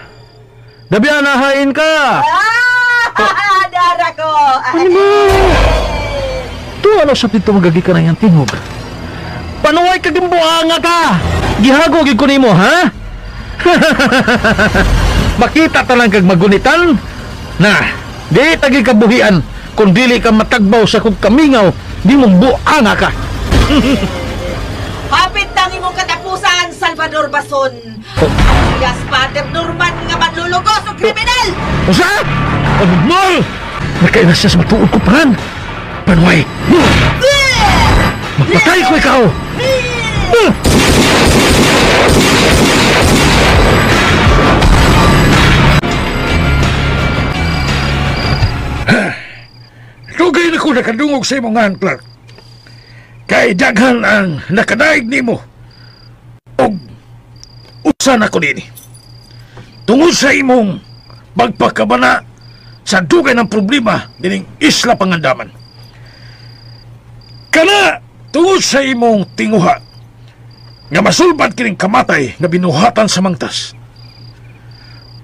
Dabiana, hain ka! Ah, dara ko! Ano mo? Tuwa na sa dito magagi ka na iyang tingog. Panuway ka gimbuanga ka! Gihago gid ko nimo, ha? Makita ta lang kag magunitan? Na, di tagi kabuhian kung dili ka matagbaw sa kong kamingaw, di mong buanga ka. Hapit nang imong katapusan, Salvador Bason. Oh. Alias Father Norman nga manlulugos o kriminal! Usa! Abnormal! Nakaina siya sa matuod ko paran. Panuway! Magpatay ko ikaw! Dugay na ko nakadungog sa imong ngan, Clark. Kay daghan ang nakadaig nimo. Og usa na ko nini. Tungod sa imong pagpakabana sa dugay ng problema dining Isla Pangandaman. Kana tungod sa imong tinguha nga masulbad kining kamatay nga binuhatan sa mangtas.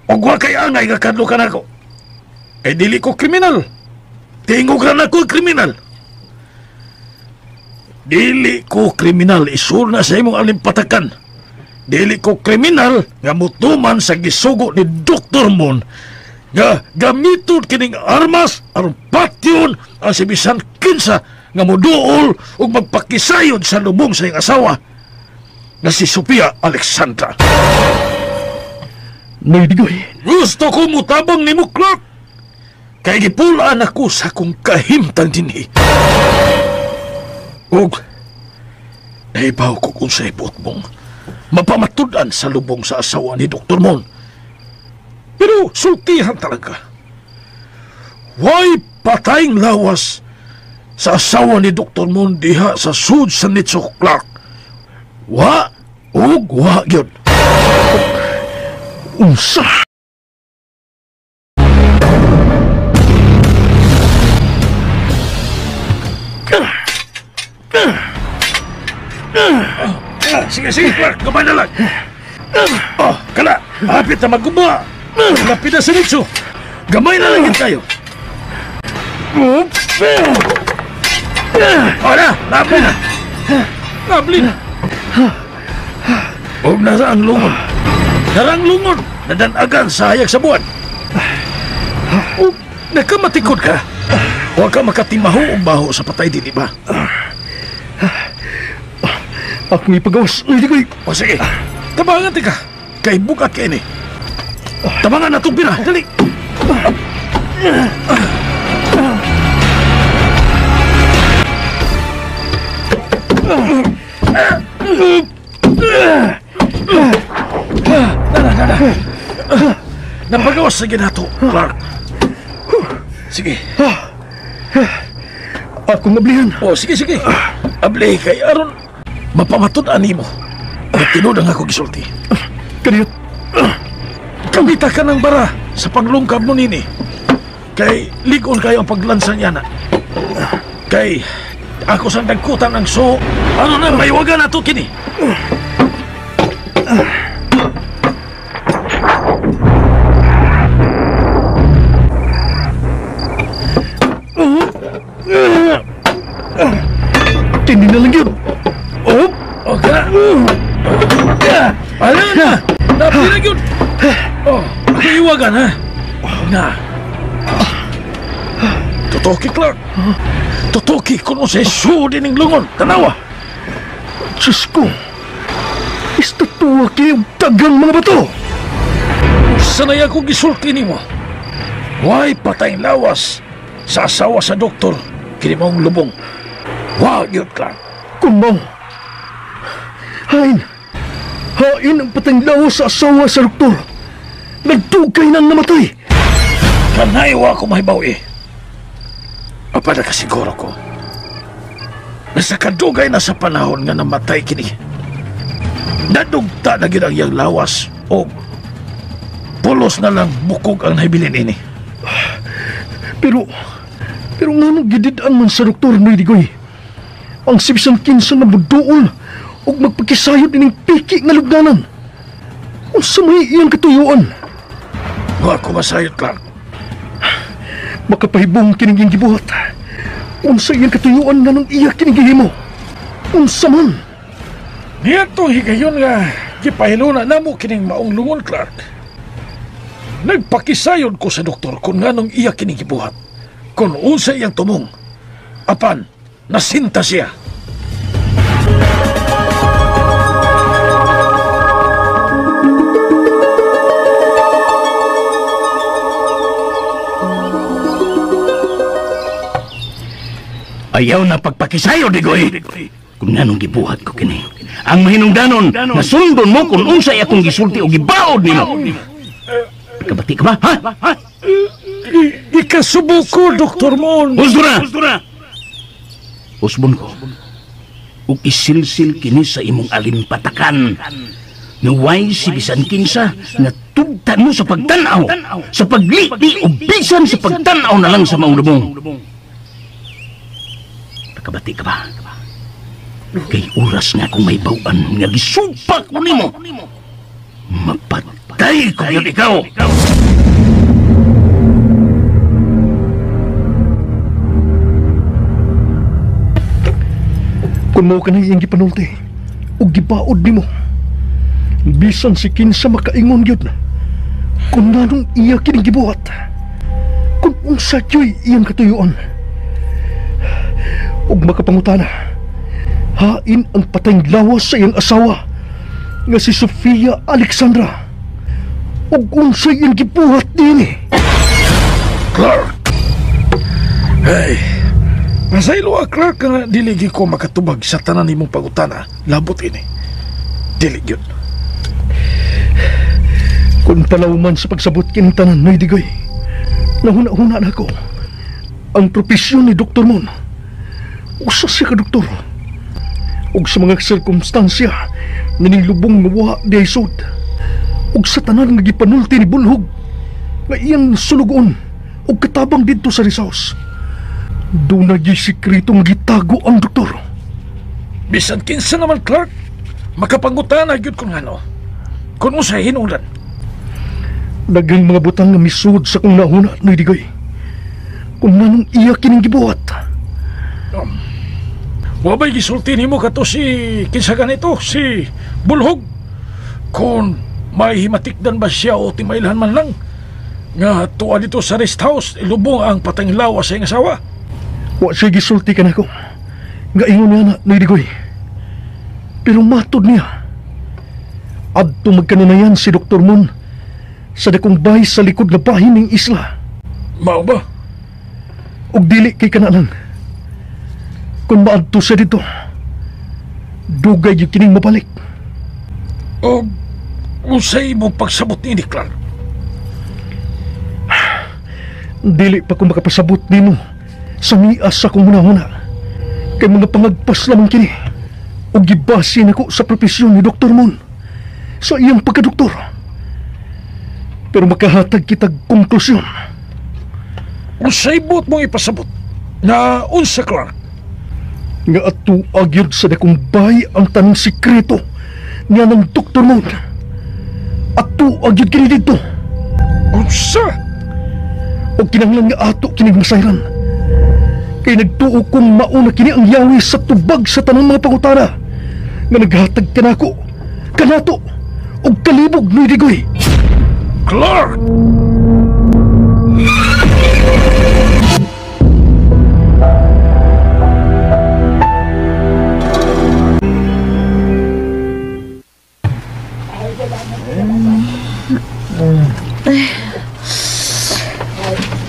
Og wa kay angay nga kadlukan ako. Kay dili ko kriminal. Tingog ra nako kriminal. Dili ko kriminal, isur na sa imong alimpatakan. Dili ko kriminal nga mutuman sa gisugo ni Dr. Mon nga gamiton kining armas aron patyon ang si bisan kinsa nga moduol ug magpakisayod sa lubong sa iyang asawa nga si Sophia Alexandra. Naidigoy. Gusto ko mutabang nimo, Clark. Kay gipulaan ako sa akong kahimtang dinhi. Ug naibaw ko kung sa ibuot mong mapamatud-an sa lubong sa asawa ni Dr. Mon. Pero sultihan talaga. Why patayng lawas sa asawa ni Dr. Mon diha sa sud sa Nitso, Clark? Wa ug wa gyud. Unsa? Sige, sige, Clark. Gamay na lang. Oh, kala. Hapit na magguba. Lapit na sa Nitso. Gamay na lang tayo. Oh na, lapit na. Lapit na. Huwag nasa ang lungon. Narang lungon. Nadanagan sa hayag sa buwan. Oh, nakamatikod ka. Huwag ka makatimaho ang baho sa patay, di ba? Akong ipagawas. O sige, tabangan tika. Kay bukat ka ini. Tabangan na itong pira. Dali. Nana, nana. Napagawas sa ginato, Clark. Sige. Akong ablihan. O, sige, sige. Abli kay aron. Mapamatud-an nimo. Tinuod ang ako gisulti. Kaniyot. Kamita ka ng bara sa paglungkab mo nini. Kay ligon kayo ang paglansa niya na. Kay ako sang dagkutan ang so. Ano na, maywagan na to kini. Kini na lang yun. Oh! Okay. Ano na? Napirag yun. Oh, ako iwagan ha. Na. Tutoki, Clark. Tutoki kung sa sudi ning lungon. Tanawa. Diyos ko. Istatuwa kayong dagang mga bato. Sanay ako gisulti nimo. Why patay lawas sa asawa sa doktor kini mong lubong. Wa gyud, Clark. Kumaw. Hain. Hain ang patay lawas sa asawa sa doktor. Nagdugay nang namatay. Kanay wa ko mahibaw eh. Apada kasiguro ko. Nasa kadugay na sa panahon nga namatay kini. Nadugta na gyud ang iyang lawas o pulos na lang bukog ang nahibilin ini. Pero nganong gidid-an man sa doktor Noy Digoy? Ang sibisan kinsa nga muduol og magpakisayod ining piki nga lugdanan. Unsa may iyang katuyuan? Wa ko masayod, Clark. Makapahibong kining iyang gibuhat. Unsa iyang katuyuan nganong iya kining gihimo? Unsa man? Niadtong higayon nga gipahiluna namo kining maong lungon, Clark. Nagpakisayod ko sa doktor kung nganong iya kining gibuhat. Kung unsa iyang tumong. Apan, nasinta siya. Ayaw na pagpakisayo, Digoy. Kung nanong gibuhat ko kini. Ang mahinungdanon, nasundon mo kung unsay akong gisulti o gibaod nimo. Kabati ka ba, ha? Ikasubo ko, Dr. Mon. Usdo na! Usbon ko. Ug isilsil kini sa imong alimpatakan. Naway si bisan kinsa nga tugtan mo sa pagtanaw, sa pagliti o bisan sa pagtanaw na lang sa maong lubong. Nakabati ka ba? Kay oras nga akong may bawaan nga gisupa ko nimo. Mapatay ko yun ikaw! Kung mo ka na iyang gipanulti o gibaod nimo, bisan si kinsa makaingon yun, kung nanong iya kining gibuhat, kung unsa diyo'y iyang katuyuan, ug makapangutana, hain ang patayng lawas sa iyang asawa nga si Sofia Alexandra, ug unsay iyang gibuhat dinhi. Clark! Hey! Masaylo, Clark, nga dili gyud ko makatubag sa tanan nimong pangutana. Labot ini. Dili gyud. Kung palaw man sa pagsabot kining tanan, Noy Digoy, nahuna-huna na ako. Ang propesyon ni Dr. Mon, usa siya ka doktor. Ug sa mga sirkumstansya, nining lubong nga wa di sud. Ug sa tanan nga gipanulti ni Bulhog, nga iyang sulugoon ug katabang didto sa Rizals. Doon na sikreto nga gitago ang doktor. Bisan kinsa naman, Clark, makapangutana gyud kung ano. Kung unsay hinungdan. Daghang mga butang nga misud sa kong nahuna, Noy Digoy. Kung nanong iya kining gibuhat. Wa ba'y gisulti nimo kato si kinsa ganito, si Bulhog? Kung may himatikdan ba siya o timailhan man lang nga tuwa dito sa rest house, ilubong ang patang lawas sa iyang asawa. Wa siya gisulti ka nako. Nga ingon niya na, Noy Digoy. Pero matod niya. Adto magkanunayan si Dr. Mon sa dakong bahay sa likod na bahin ng isla. Mao ba? Og dili kay kanalan. Kung maadto siya dito, dugay yung kining mabalik. O unsay imong pagsabot ni Clark? Dili pa ko makapasabot nimo sa mias sa akong hunahuna. Kay mga pangagpas lamang kini. O gibase nako sa profesyon ni Dr. Moon sa iyang pagkadoktor. Pero makahatag kitag konklusyon. Unsay buot mong ipasabot na unsa, Clark? Nga ato agyod sa dakong bahay ang tanang sikreto niya ng Dr. Moon. Ato agyod kini dito. Unsa? O kinahanglan nga ato kining masayran. Kay nagtuo kong mauna kini ang yawi sa tubag sa tanang mga pangutana nga naghatag kanako, kanato, og kalibog ni Digoy. Clark!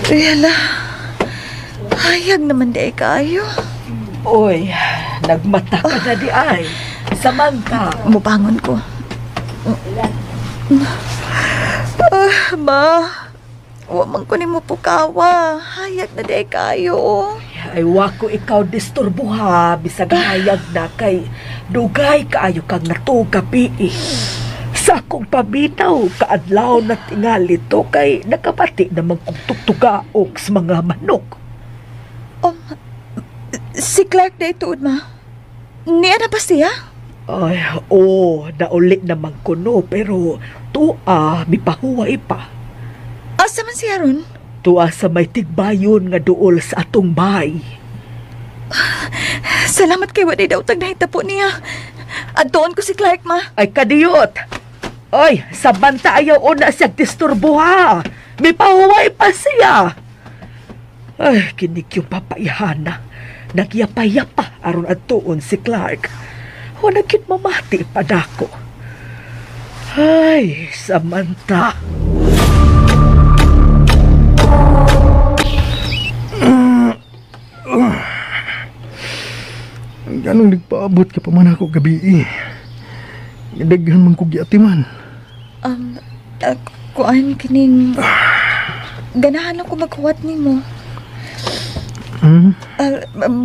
Ay, hala. Hayag naman di ay kaayo. Oy, nagmata ka na di ay. Samantha. Mubangon ko. Ah, ma. Wa man ko nimo pukawa. Hayag na di ay kaayo. Ay, wa ko ikaw disturbo ha. Bisag hayag na kay dugay kaayo kang natuog gabi. Sa akong pabitaw, kaadlaw na tingali to kay nakabati na magkugtugtugaok sa mga manok. Si Clark na ituod, ma. Niya na ba siya? Ay, oo, nauli naman kuno, pero tuwa, mipahuway pa. Asa man siya ron? Tuwa sa may tigbayon nga duol sa atong bahay. Salamat kay waday daw tag nahitapo niya. Adtoon ko si Clark, ma. Ay, kadiyot! Ay, sa banta ayaw una siyang disturbo ha. Mipahuway pa siya. Ay, kinig yung papaihana. Nagyapayapa aron adtuon si Clark. Wala gyud mamati pa dako. Ay, Samantha. Ganong nagpaabot ka pa man ako gabi eh. Daghan man kog giatiman. Kuan kining ganahan ako maghuwat nimo. Hmm?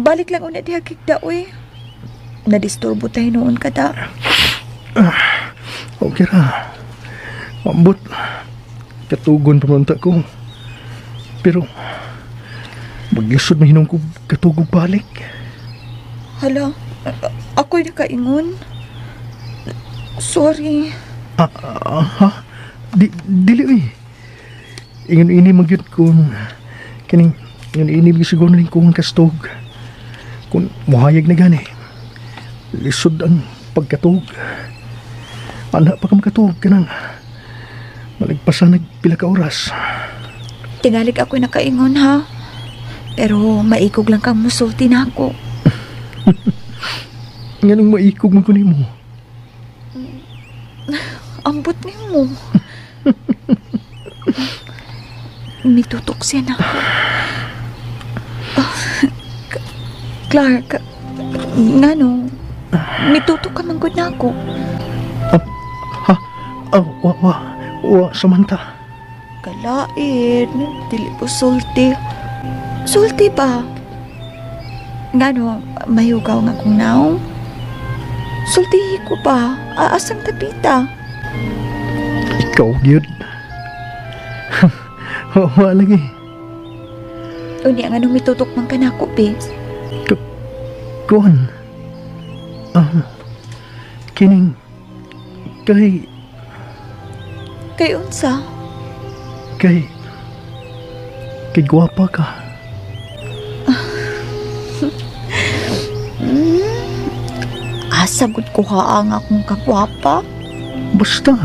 Balik lang una diha kigda oy. Nadisturbo tayo noon kada. Okay ra. Ambot. Katugon pa man ta ko. Pero maglisod man hinom ko katugog balik. Hala, ako'y nakaingon. Sorry. Ha? Dili oy. Ingon ini magyud kung kining ingon ini siguro ning kung kastog. Kung muhayag na gani. Lisod ang pagkatug. Ana pa ka makatug kanang maligpasan nagpila ka oras. Tingalig ako'y nakaingon ha. Pero maikog lang kang musulti na ako. Nganong maikog man ko nimo? Ambot nimo. Mitutok siya na ako. Clark, ngano? Mitutok ka man gud na ako. Ha? Wa, Samantha. Kalain, dili po sulti. Sulti ba? Ngano, mayugaw nga kong naong? Sultihi ko ba? Aasang tapita? Ikaw, gyud. Wa lagi. Unya nga nung mitutok man ka na ako, be. Kuan. Kining kay Kay unsa? Kay gwapa ka. Asa gud ko haang akong kagwapa? Basta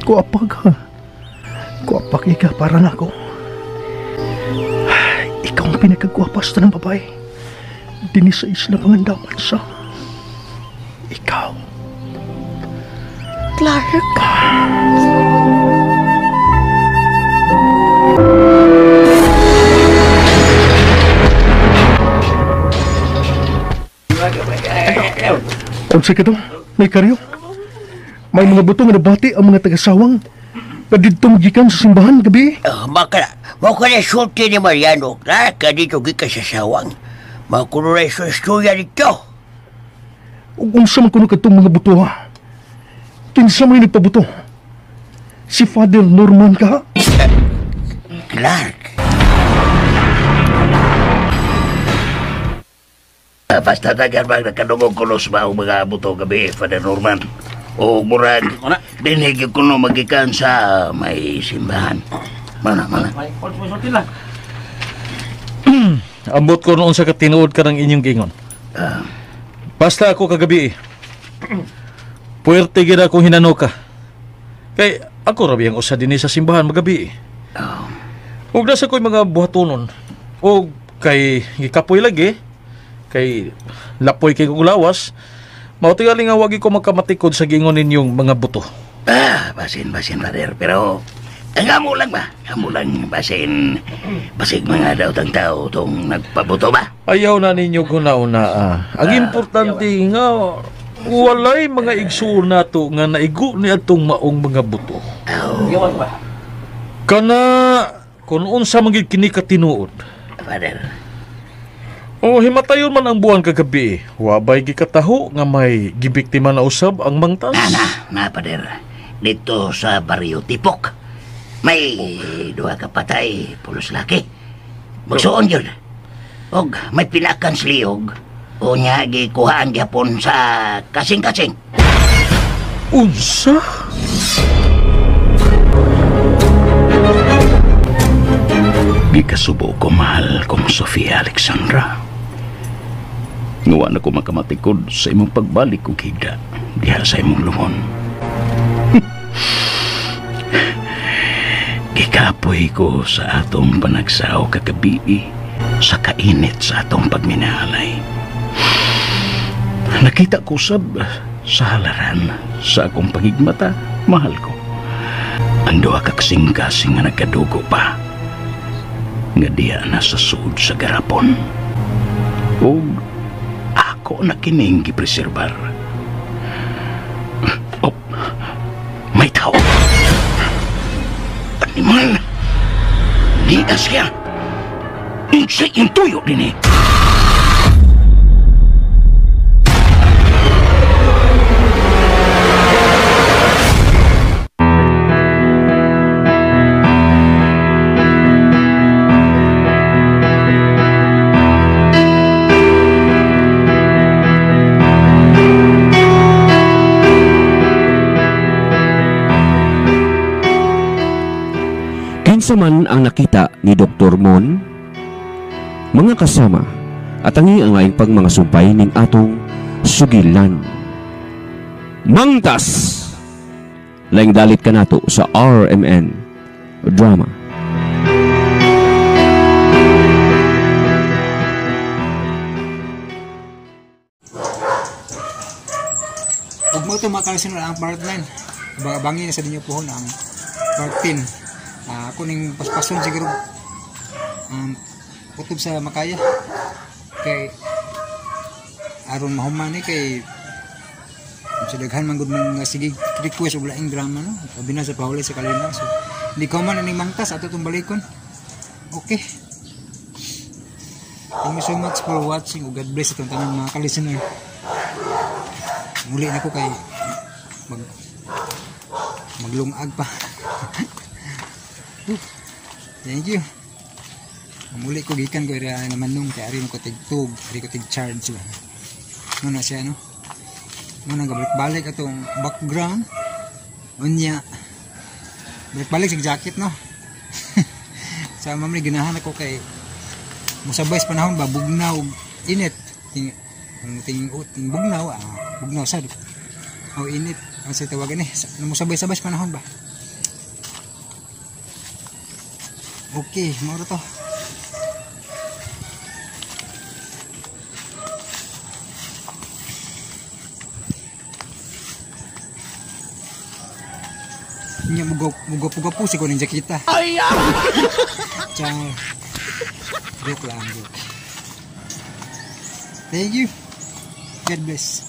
gwapa ka. Gwapa kay ka para nako. Ikaw ang pinakagwapa sa tanang babae. Dinhi sa Isla Pangandaman sa ikaw. Clark. Unsa ka to? May karyo? May mga buto nga nabati ang mga tagasawang na didto magikan sa simbahan gabi. Maka na sulti ni Mariano, Clark, ka dito gikan sa sawang. Makunuray sa istorya dito. Ug unsa man kuno kadtong mga buto ha? Kinsa man nagpabuto? Si Father Norman ka? Clark. Basta tagal ba nakadungog ko sa maong mga buto gabi, Father Norman. O murag, dinhig ko no magikan sa may simbahan. Mana, mana. Ambot ko noon sa katinuod ka ng inyong gingon. Basta ako kagabi. Puwerte gid akong hinanoka. Kay ako rabi ang usa dinhi sa simbahan magabi. Ug nasa ko'y mga buhatonon. O kay gikapoy lagi, kay lapoy kay kong lawas, mao tingali nga wagi ko magkamatikod sa gingon ninyong mga buto. Basin, Father. Pero ang amo lang ba? Amo lang, basin, basig mga daotang tao tong nagpabuto ba? Ayaw na ninyo guna-una. Ang importante nga, walay mga igsuon nato nga naigo ni atong maong mga buto. Kana, kung unsa man gid kini katinuod. Father. O himatayon man ang buwan kagabi, wabay gikataho nga may gibiktima na usab ang mangtas. Na, Father. Dito sa baryo Tipok, may duha ka patay, pulos laki. Magsuon yun. Og may pinakan sa liyog. O niya gikuhaan gyapon sa kasing-kasing. Unsa? Gikasubo ko mahal kong Sofia Alexandra. Nguwa na ko makamatikod sa imong pagbalik kong higda diha sa imong lumon. Gikapoy ko sa atong panagsaw kagabi sa kainit sa atong pagminahalay. Nakita ko sab sa halaran sa akong pagigmata, mahal ko. Ang duha ka kasing-kasing nga nagkadugo pa nga diya na sa suod sa garapon. Ug ako na kining gipreserbar. Oh, may tao. Animal! Niya siya! Unsay intuyo din eh! Kinsa man ang nakita ni Dr. Mon, mga kasama, at ang laing pang mga sumpay ning atong sugilan. Mangtas! Laing dalit ka nato sa RMN Drama. Huwag mo ito makalisin ang part 9. Abang-abangin na sa dinyo pohon ang part 10. Ako ning paspason siguro utob sa makaya kay aron mahuman ni kay sa daghan man gud mga sige request og laing drama no, abi na sa pahulay sa kalinaw. So hindi ko man aning mangtas ato tong balikon. Okay, thank you so much for watching. God bless atong tanan mga ka-listener. Muli na ko kay maglungag pa. Thank you. Muli ko gikan ko ira naman nung kay ari ko tigtug, ari ko tig charge ba. Muna siya no. Muna gabalik-balik atong background. Unya. Balik-balik sa jacket no. Sa ma'am ni ganahan ako kay musabay sa panahon ba bugnaw init. Ting ting bugnaw, bugnaw sad. O init ang sa tawagan eh. Musabay-sabay sa panahon ba. Okay, mao to. Nya mugo-pugo si ko ning jakita. Ay. Char. Joke lang, joke. Thank you. God bless.